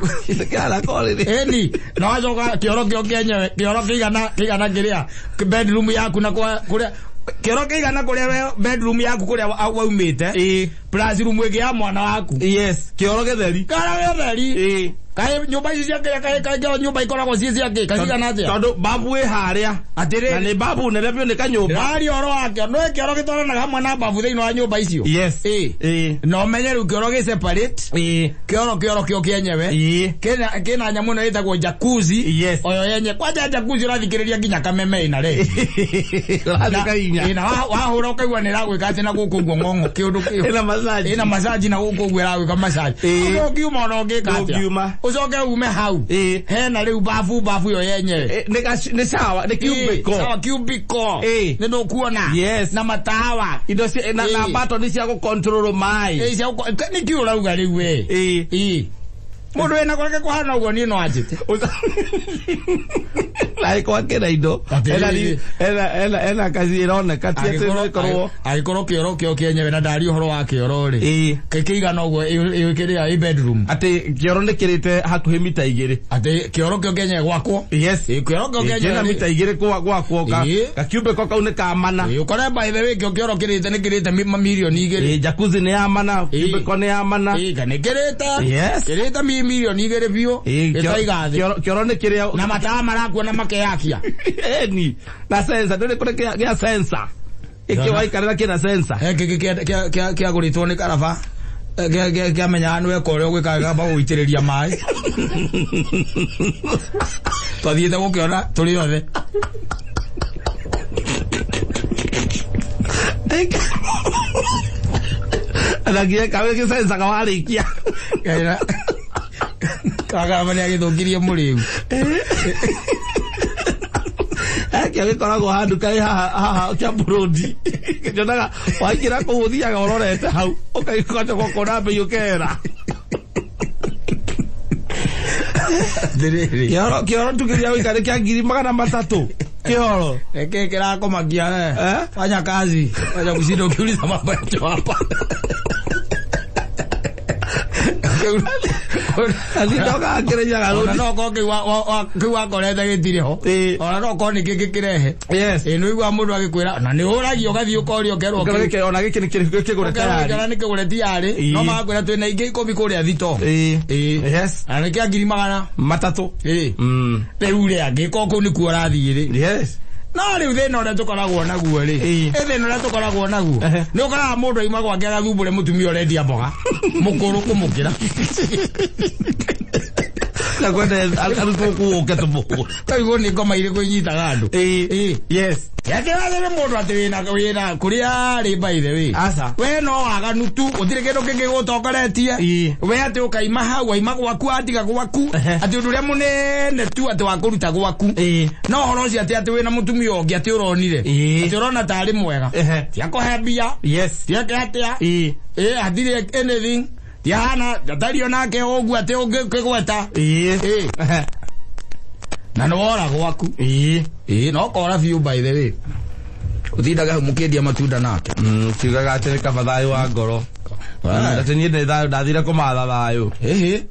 Kĩhana korĩrĩ. Ĩni, na wacoka kĩoro kĩo kĩenyewe, kĩoro kĩigana kĩrĩa bedroom yaku na kwa kũrĩa kĩoro kĩigana kũrĩa we bedroom yaku kũrĩa waumĩte. Ĩ. Plus room ĩngĩ ya mwana waku. Yes, kĩoro gĩtheri. Kĩoro gĩtheri. Ĩ. Kaĩ nyũmba ici cia kĩrĩa, kaĩ nyũmba ikoragwo ciĩ cia kĩ? Kacigana atĩa? Tondũ babu ĩ harĩa. Atĩrĩrĩ. Na nĩ babu nene biũ nĩ kanyũmba. Ndĩraria ũhoro wa kĩoro. Nĩũĩ kĩoro gĩtwaranaga hamwe na babu thĩinĩ wa nyũmba icio? Yes. Ĩ. Ĩ. Na ũmenye rĩu kĩoro gĩ separate. Ĩ. Kĩoro kĩoro kĩo kĩenyewe. Ĩ. Kĩna nyamũ ĩno ĩtagwo jacuzzi. Yes. Oyo yenye. Kwanja jacuzzi ũrathikĩrĩria nginya kameme ĩna rĩ. Ũrathika inya. Ĩ, na wahũra ũkaigua nĩ ĩragwĩka atĩ na gũkũ ũguo ng'ong'o kĩũndũ kĩu. Ĩna massage. Ĩna massage na gũkũ ũguo ĩragwĩka massage. Ĩ. Ũngiuma ona ũngĩka atĩa? Ndũngiuma. Ũcoke ume hau. Ĩ. Hena rĩu babu ĩyo yenyewe. Ĩ, nĩ shower, nĩ cubicle. Shower cubicle. Ĩ. Nĩ ndũkuona. Yes. Na matawa. Indo cia, na Ĩ. button cia gũ-control maĩ. Ĩ, cia gũ-, nĩ kĩ ũrauga rĩu we? Ĩ. Ĩ. Mũndũ wĩna gwake kũhana ũguo niĩ no anjĩte. Agĩkorwo akĩna indo. Ena kazi ĩroneka ti atĩ ĩkorwo. Angĩkorwo kĩoro kĩo kĩenyewe na ndari ũhoro wa kĩoro rĩ. Kĩigana ũguo ĩkĩrĩa ĩ bedroom. Atĩ kĩoro nĩ kĩrĩte hakuhĩ mita 2. Atĩ kĩoro kĩo kĩenyewe gwakwo. Yes. Kĩoro kĩo kĩenyewe mita 2 gwakwo gakiumbe ko kau nĩ ka mana. Ũkore by the way kĩo kĩoro kĩrĩte nĩ kĩrĩte milioni 2. Jacuzzi nĩ ya mana, kiumbe ko nĩ ya mana. Nĩ kĩrĩte. Yes. Kĩrĩte milioni 2 biũ. Gĩtaiga thĩ. Kĩoro nĩ kĩrĩa na matawa marakuo na makeyakia. Eni. Na sensor ndũrĩ kũrĩ kĩa sensor. Ĩkĩ waikarĩra kĩna sensor. Kĩngĩ kĩagũrĩtwo nĩ karaba. Kĩamenyaga nĩ weka ũrĩa ũgwĩkaga gamba gũitĩrĩria maĩ. Twathiĩte gũkĩona tũrĩ othe. Na nginya kawe gĩcensaga warĩkia. Kagaraba nĩ agĩthũkirie mũrĩu. Kĩo gĩkoragwo handũ karĩ haha kĩa Burundi. Nyonaga waingĩra kũu ũthiaga ũrorete hau ũkaigua kuona mbei ũkera. Atĩrĩrĩ. Kĩoro tukĩria gũikara kĩa 300,000. Kĩoro. Reke kĩrakomakia we. Fanya kazi. Wacha kushinda ukiuliza mambo ya choo hapa. Azindoka akĩrenyaga Ona no korwo kĩu wakorete gĩtirĩ ho. Ona no korwo nĩ kĩngĩ kĩrehe. Yes. Nĩ ũiguaga mũndũ agĩkwĩra na nĩ ũragio ũgathiĩ ũkoria ũkerwo kĩu. Ona gĩkĩ nĩ kĩgũre tayari. Ũkerwo nĩ kĩgũre tayari. No magakwĩra twĩna ingĩ 10 kũrĩa thito. Yes. Na nĩ kĩa 300,000. Rĩu rĩ angĩkorwo kũu nĩkuo ũrathiĩ rĩ. Yes. No rĩu thĩna ũrĩa tũkoragwo naguo rĩ. Thĩna ũrĩa tũkoragwo naguo. Nĩ ũkoraga mũndũ aima gwake agathumbũre mũtumia ũrendia mboga. Mũkũrũ kũmũkĩra. Na kwenda arutwo kũu ũke tũmũhũre. Kaiguo nĩ ngoma irĩkũ inyitaga andũ. Yes. Yakĩrathĩre mũndũ atĩ wĩna kũrĩa rĩ by the way. Aca. We no waganu tu gũtirĩ kĩndũ kĩngĩ gũtongoretie. We atĩ ũkaima hau waima gwaku atiga gwaku atĩ ũndũ ũrĩa mũnene tu atĩ wa kũruta gwaku. No ũhoro ũcio atĩ atĩ wĩna mũtumia ũngĩ atĩ ũronire. Atĩ ũrona tarĩ mwega. Ti akũhe mbia. Yes. Ti ake atĩa. Hatirĩ anything. Ti ahana ndatario nake ũguo atĩ ũngĩkĩgweta. Na nĩ wora gwaku. No kora biũ by the way. Ũtindaga hau mũkĩendia matunda nake. Kiugaga atĩ nĩ kaba thayũ wa ngoro. Atĩ niĩ nĩ thayũ ndathire kũmatha thayũ.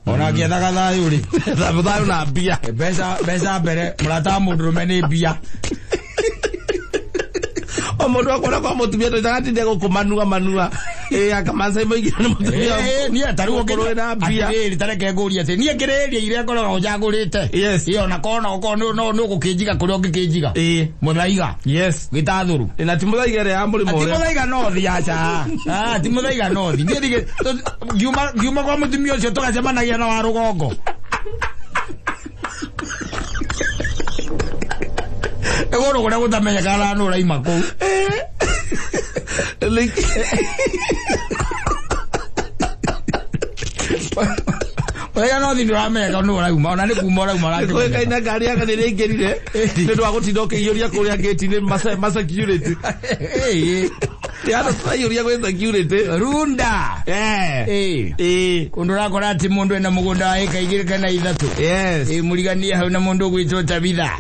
Ona ngĩethaga thayũ rĩ. Thayũ na mbia. Mbeca mbere mũrata wa mũndũrũme nĩ mbia. O mũndũ akuona kwa mũtumia tũigaga gũkũ manua manua. Akamaca maingĩ nĩ mũtumia. Niĩ ta rĩu ũngĩkorwo wĩna mbia. Atĩrĩrĩ ta reke ngũrie atĩ niĩ ngĩrĩria iria ngoragwo njagũrĩte. Yes. Ona korwo no nĩ ũgũkĩnjiga kũrĩa ũngĩkĩnjiga. Mũthaiga. Yes. Gĩtathũrũ. Na ti mũthaiga ĩrĩa ya mũrĩmo Ti ũrĩa. mũthaiga nothi aca. Ti mũthaiga nothi. Niĩ ngiuma kwa mũtumia ũcio tũgacemanagia na wa rũgongo. Ĩgũrũ kũrĩa gũtamenyekaga nũ ũraima kũu. Mũthaiga nothi ndũramenyeka nũ ũrauma ona nĩ kuma ũrauma ũrakĩmenyeka. Nĩkũĩkaine ngari yake nĩ ĩraingĩrire nĩ ũndũ wa gũtinda ũkĩiyũria kũrĩa gate-inĩ ma security. Ti andũ tũraiyũria gwĩ security. Runda. Kũndũ ũrakora atĩ mũndũ ena mũgũnda wa ĩka 2 kana 3. Yes. Mũriganie hau na mũndũ ũgwĩtwo Tabitha.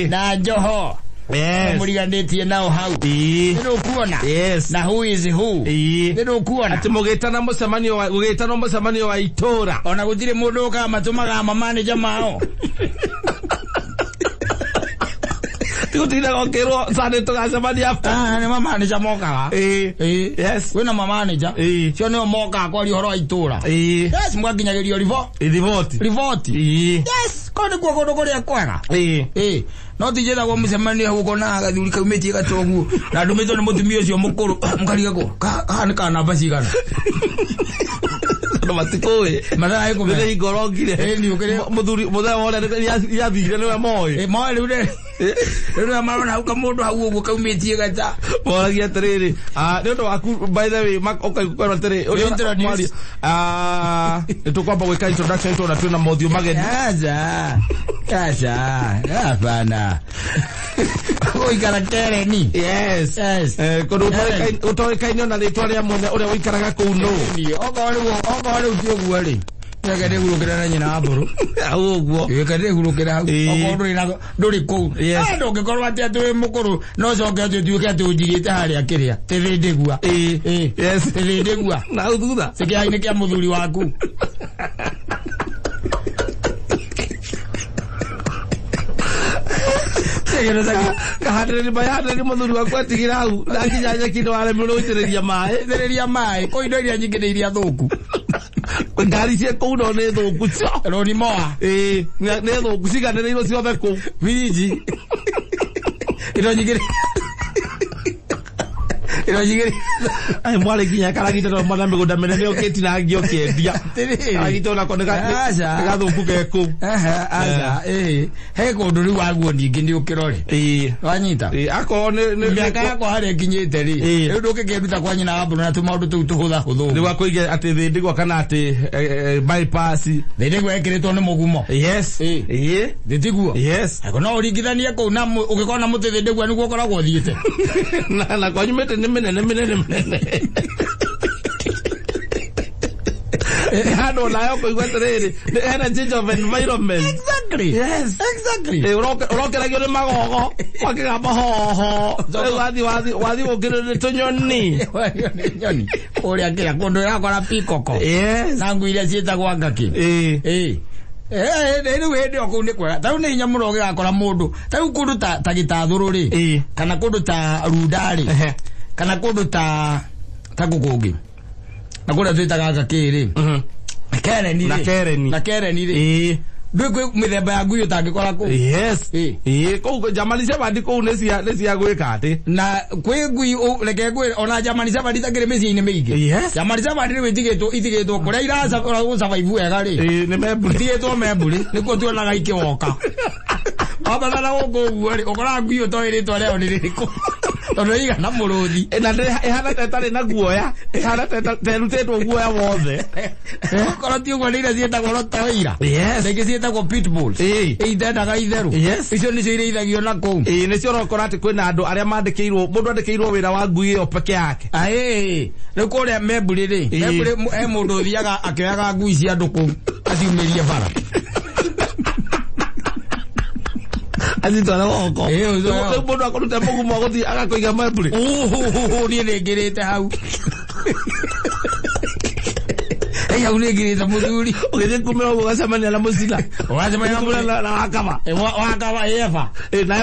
Na Njoho. Yes. Mũriganĩtie nao hau. Nĩ ũkuona. Yes. Na who is who. Nĩ ũkuona. Atĩ mũgĩtana mũcemanio wa gũgĩtana mũcemanio wa itũra. Ona gũtirĩ mũndũ ũkaga matũmaga mamaneja mao. Tigũtindaga ũkĩrwo Sunday tũgacemania after. Nĩ mamaneja mokaga. Yes. Kwĩna mamaneja. Cio nĩo mokaga kwaria ũhoro wa itũra. Yes, mwakinyagĩrio riboti. Riboti. Yes, kũu nĩkuo kũndũ kũrĩa kwega. No ti njĩtagwo mũcemanio hau ũkona gathuri kaumĩtie gatoguo na ndũmĩtwo nĩ mũtumia ũcio mũkũrũ mũkarigagwo haha nĩ ka namba cigana. Andũ matikũĩ. Mathaa ĩkũmenya. Nĩ hingo ũrongire. Mũthuri mũthee wa ũrĩa nĩathire nĩwe moĩ. Moĩ rĩu rĩ. Rĩu nĩwe marona hau kamũndũ hau ũguo kaumĩtie gata. Moragia atĩrĩrĩ, nĩ ũndũ waku by the way ũkaigua atĩrĩ Introduce. Nĩ tũkwamba gwĩka introduction tondũ twĩna mothiũ mageni. Aca. Aca. Hapana. Gũikara Kereni. Yes. Yes. Kũndũ ũtoĩkaine ona rĩtwa rĩa mwene ũrĩa ũikaraga kũu nũ. Okorwo rĩu ti ũguo rĩ. Reke ndĩhurũkĩre na nyina wa mbũrũ. Hau ũguo. Reke ndĩhurũkĩre hau. Ĩĩ. Okorwo ndũrĩ na ndũrĩ kũu. Yes. Ah, ndũngĩkorwo atĩ atĩ wĩ mũkũrũ no ũcoke atĩ ũtuĩke atĩ ũnjigĩte harĩa kĩrĩa. Tĩthĩndĩgua. Ĩĩ. Ĩĩ. Yes. Tĩthĩndĩgua. Na hau thutha. Kĩaha-inĩ kĩa mũthuri waku. Kahandĩrĩri mahandĩrĩri mũthuri waku atigĩra hau na nginya nyeki nĩ waremirwo gũitĩrĩria maĩ. Itĩrĩria maĩ. Kũu indo iria nyingĩ nĩ iria thũku. Ngari cia kũu no nĩ thũku cio. Roni moa. Ĩĩ, nĩ thũku ciganĩrĩirwo ciothe kũu. Biriji. Indo nyingĩ. Indo nyingĩ. Ai mwarĩ nginya karagita no mwana mĩgũnda mĩnene ũkĩtinangia ũkĩendia. Atĩrĩrĩ. Karagita onako nĩ Aca. nĩ gathũku ke kũu. Aha, aca, ĩĩ. He kũndũ rĩu waguo ningĩ nĩ ũkĩrore. Ĩĩ. Wanyita? Ĩĩ, akorwo nĩ Mĩaka yakwa harĩa ĩkinyĩte rĩ, Ĩĩ. rĩu ndũngĩkĩnduta kwa nyina wa mbũrũ na tũmaũndũ tũu tũhũthahũthũ. nĩ gwakũige atĩ thĩndĩgwa kana atĩ bypass. Thĩndĩgua ĩkĩrĩtwo nĩ mũgumo. Yes. Ĩĩ. Ĩĩ. Thĩtiguo? Yes. Ako no ũringithanie kũu na ũngĩkorwo na mũtĩ thĩndĩgua nĩguo ũkoragwo ũthiĩte. Na kwanyu mĩtĩ nĩ mĩnene mĩnene mĩnene. Handũ onayo kũigua atĩrĩrĩ, hena change of environment. Exactly. Yes. Exactly. Ĩ, ũrokeragio nĩ magogo makĩgamba hoho. Rĩu wathi gũkĩrĩrwo nĩ tũnyoni. Nĩ nyoni. Kũrĩa kĩrĩa kũndũ ũrakora pikoko. Yes. Na ngui iria ciĩtagwo ngaki. Ĩĩ. Ĩĩ. Rĩu hĩndĩ ĩyo kũu nĩ kwega. Ta rĩu nĩ hinya mũno ũgĩgakora mũndũ. Ta rĩu kũndũ ta Gĩtathũrũ rĩ. Ĩĩ. Kana kũndũ ta Runda rĩ. Ehe. Kana kũndũ ta kũ kũngĩ. Na kũrĩa twĩtaga ngakĩ rĩ. Kereni rĩ. Na Kereni. Na Kereni rĩ. Ĩĩ. Ndũĩ kwĩ mĩthemba ya ngui ũtangĩkora kũu. Yes. Ĩĩ. Ĩĩ, kũu German Shepherd kũu nĩ cia gwĩka atĩ. Na kwĩ ngui reke ngwĩre ona German Shepherd itakĩrĩ mĩciĩ-inĩ mĩingĩ. Yes. German Shepherd rĩu itigĩtwo kũrĩa iragũsurvive wega rĩ. Ĩĩ, nĩ memburi. Itigĩtwo memburi nĩkuo tuonaga ikĩwoka. Wambatha na gũkũ ũguo rĩ, ũkoraga ngui ũtoĩ rĩtwa rĩayo nĩ rĩrĩkũ. Tondũ ĩigana mũrũthi. Na ĩhana ta ĩtarĩ na guoya, ĩhana ta ĩrutĩtwo guoya wothe. Okorwo ti ũguo nĩ iria ciĩtagwo Rottweiler. Yes. Na ingĩ ciĩtagwo pitbulls. Ĩĩ. Itendaga itherũ. Yes. Icio nĩcio irĩithagio na kũu. Ĩĩ, nĩcio ũrokora atĩ kwĩna andũ arĩa mandĩkĩirwo, mũndũ andĩkĩirwo wĩra wa ngui ĩyo peke yake. Aĩ, rĩu kũrĩa memburi rĩ, Ĩĩ. memburi he mũndũ ũthiaga akĩoyaga ngui cia andũ kũu, aciumĩrie bara. Acitware goko. Ĩĩ, ũcio. Rĩu mũndũ akũruta mũgumo agũthiĩ agakũiga memburi. Ũhũhũhũ, niĩ nĩngĩrĩte hau. Ĩ, hau nĩngĩrĩte mũthuri. Ũgĩthiĩ kumĩra ũguo ũgacemania na mũcina. Ũgacemania na Ũgacemania na wakaba. Ĩ, wakaba, ĩ, Eva. Ĩ, na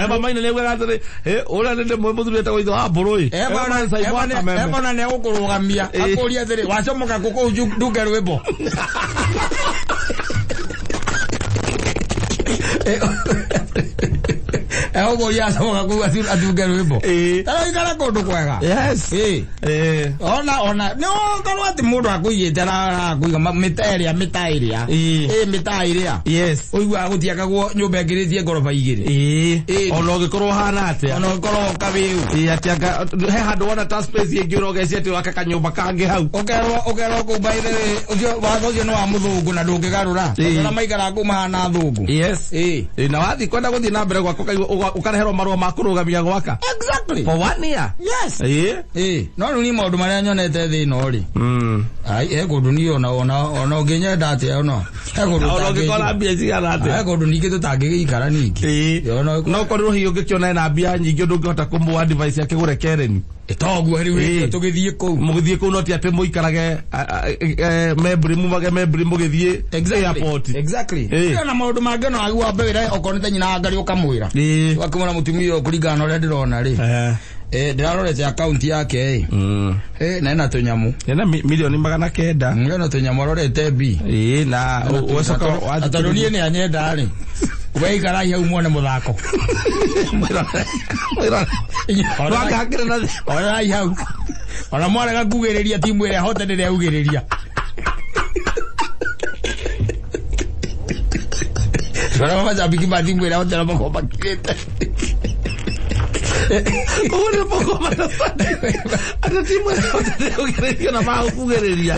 Eva Maina nĩaugaga atĩrĩ, ĩ, ũrĩa nĩ ndĩmũĩ mũthuri wĩtagwo ithe wa mbũrũ ĩ. Eva Eva Maina Eva Kameme. Eva na nĩegũkũrũgamia. Ĩ. Akũrie atĩrĩ, wacomoka kũ kũu ndunge rwĩmbo. Egũkũria acomoka kũu atunge rwĩmbo. Ĩ. Ta rĩu ikara kũndũ kwega. Yes. Ĩ. Ĩ. Ona nĩ ũkorwo atĩ mũndũ akũigĩte arakũiga mĩta ĩrĩa mĩta ĩrĩa. Ĩ. Ĩ, mĩta ĩrĩa. Yes. Ũiguaga gũtiakagwo nyũmba ĩngĩrĩtie ngoroba igĩrĩ. Ĩ. Ĩ. Ona ũngĩkorwo ũhana atĩa. Ona ũkorwo ũkawĩu. Ĩ, atĩ anga he handũ wona ta space ĩngĩ ũrogecia atĩ waka kanyũmba kangĩ hau. Ũkerwo kũu by the way, ũcio watho ũcio nĩ wa mũthũngũ na ndũngĩgarũra. Ĩ. Tondũ arĩa maikaraga kũu mahana athũngũ. Yes. Ĩ. Ĩ, na wathiĩ kwenda gũthiĩ na mbere gwaka ũkaigua ũkareherwo marũa ma kũrũgamia gwaka. Exactly. For 1 year. Yes. Ĩ. Ĩ, no rĩu niĩ maũndũ marĩa nyonete thĩ ĩno rĩ. Ai, he kũndũ niĩ ona ũngĩnyenda atĩa ona. He kũndũ Ona ũngĩkora mbia cigana He atĩa. kũndũ ningĩ tũtangĩgĩikara ningĩ. Ĩ. Ona No korirwo hihi ũngĩkĩona ena mbia nyingĩ ũndũ ũngĩhota kũmũ advice akĩgũre Karen. Toguo rĩu Ĩ. tũgĩthiĩ kũu. Mũgĩthiĩ kũu no ti atĩ mũikarage memburi mumage memburi mũgĩthiĩ airport. Exactly. Ĩ. Ona maũndũ mangĩ ona wagĩrĩirwo wambe wĩre okorwo nĩ ta nyina wa Ngarĩ ũkamwĩra. Ĩ. Ũgakĩmwĩra mũtumia ũyũ kũringana na ũrĩa ndĩrona rĩ. Ndĩrarorete akaunti yake ĩ. Na ena tũnyamũ. Ena milioni 900. Ena tũnyamũ arorete B. Ĩ, na ũgacoka Na tondũ niĩ nĩ anyenda rĩ. Weikarai hau muone mũthako. Ndwakakĩre na Orai hau. Ona mwarega kugĩrĩria timu ĩrĩa hote ndĩrĩa ugĩrĩria. Twaraba macambiki ma timu ĩrĩa hote na makorwo makirĩte. Ũguo nĩ mũgomano atĩ timu ĩrahotete kũgererio na magũkugĩrĩria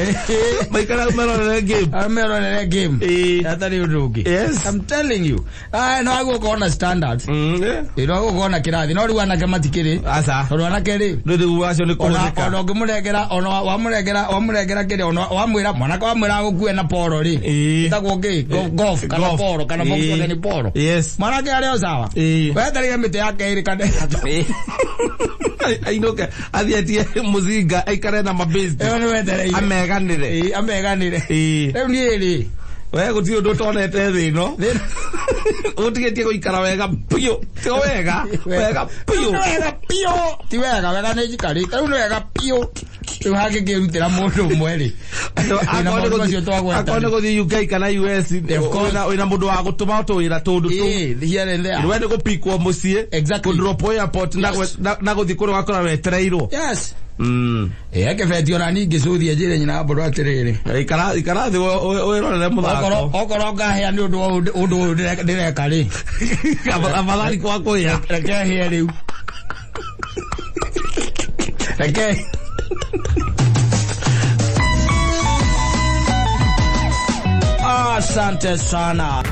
maikara merorere game. Merorere game. Ĩĩ. Hatarĩ ũndũ ũngĩ. Yes. I'm telling you. Ah, no agũkorwo na standards. Ĩ, no agũkorwo na kĩrathi, no rĩu anake matikĩrĩ. Aca. Tondũ anake rĩ, Rĩu rĩu acio nĩ ona kũhũthĩka. ona ũngĩmũrengera, ona wamũrengera wamũrengera kĩrĩa, ona wamwĩra mwanake, wamwĩra agũkue na polo rĩ, ĩtagwo kĩ? Golf kana Golf. polo kana Volkswagen Polo. Mwanake arĩ o sawa. Weterere mĩtĩ yake ĩrĩ kana ĩtatũ. Ainũke athiĩ atie mũcinga aikare na mabĩsti. Ĩyo nĩ wetereire. Ameganĩre. Ĩĩ, ameganĩre. Rĩu niĩ rĩ, We gũtirĩ ũndũ ũtonete thĩ ĩno ũtigĩtie gũikara wega biũ, ti wega wega biũ. Nĩ wega biũ, ti wega wega nĩ njikarĩte rĩu, nĩ wega biũ. Rĩu hangĩkĩrutĩra mũndũ ũmwe rĩ, wĩna maũndũ macio twagweta. Akorwo nĩ gũthiĩ UK kana US, Of course. wĩna mũndũ wa gũtũma tũwĩra tũndũ tũu. Ĩĩ, here and there. We nĩ gũpikwo mũciĩ, kũndrop airport na na gũthiĩ kũrĩa ũgakora wetereirwo. Yes. Ĩ, kĩbeti ona niĩ ngĩcũthia njĩre nyina wa mbũrũ atĩrĩrĩ, Ikara ikara thĩ wĩrorere okorwo mũthako. Okorwo ngahĩa nĩ ũndũ wa ũndũ ũyũ ndĩreka rĩ, Afadhali kwa kũrĩa. Reke hĩe rĩu, reke. Asante sana.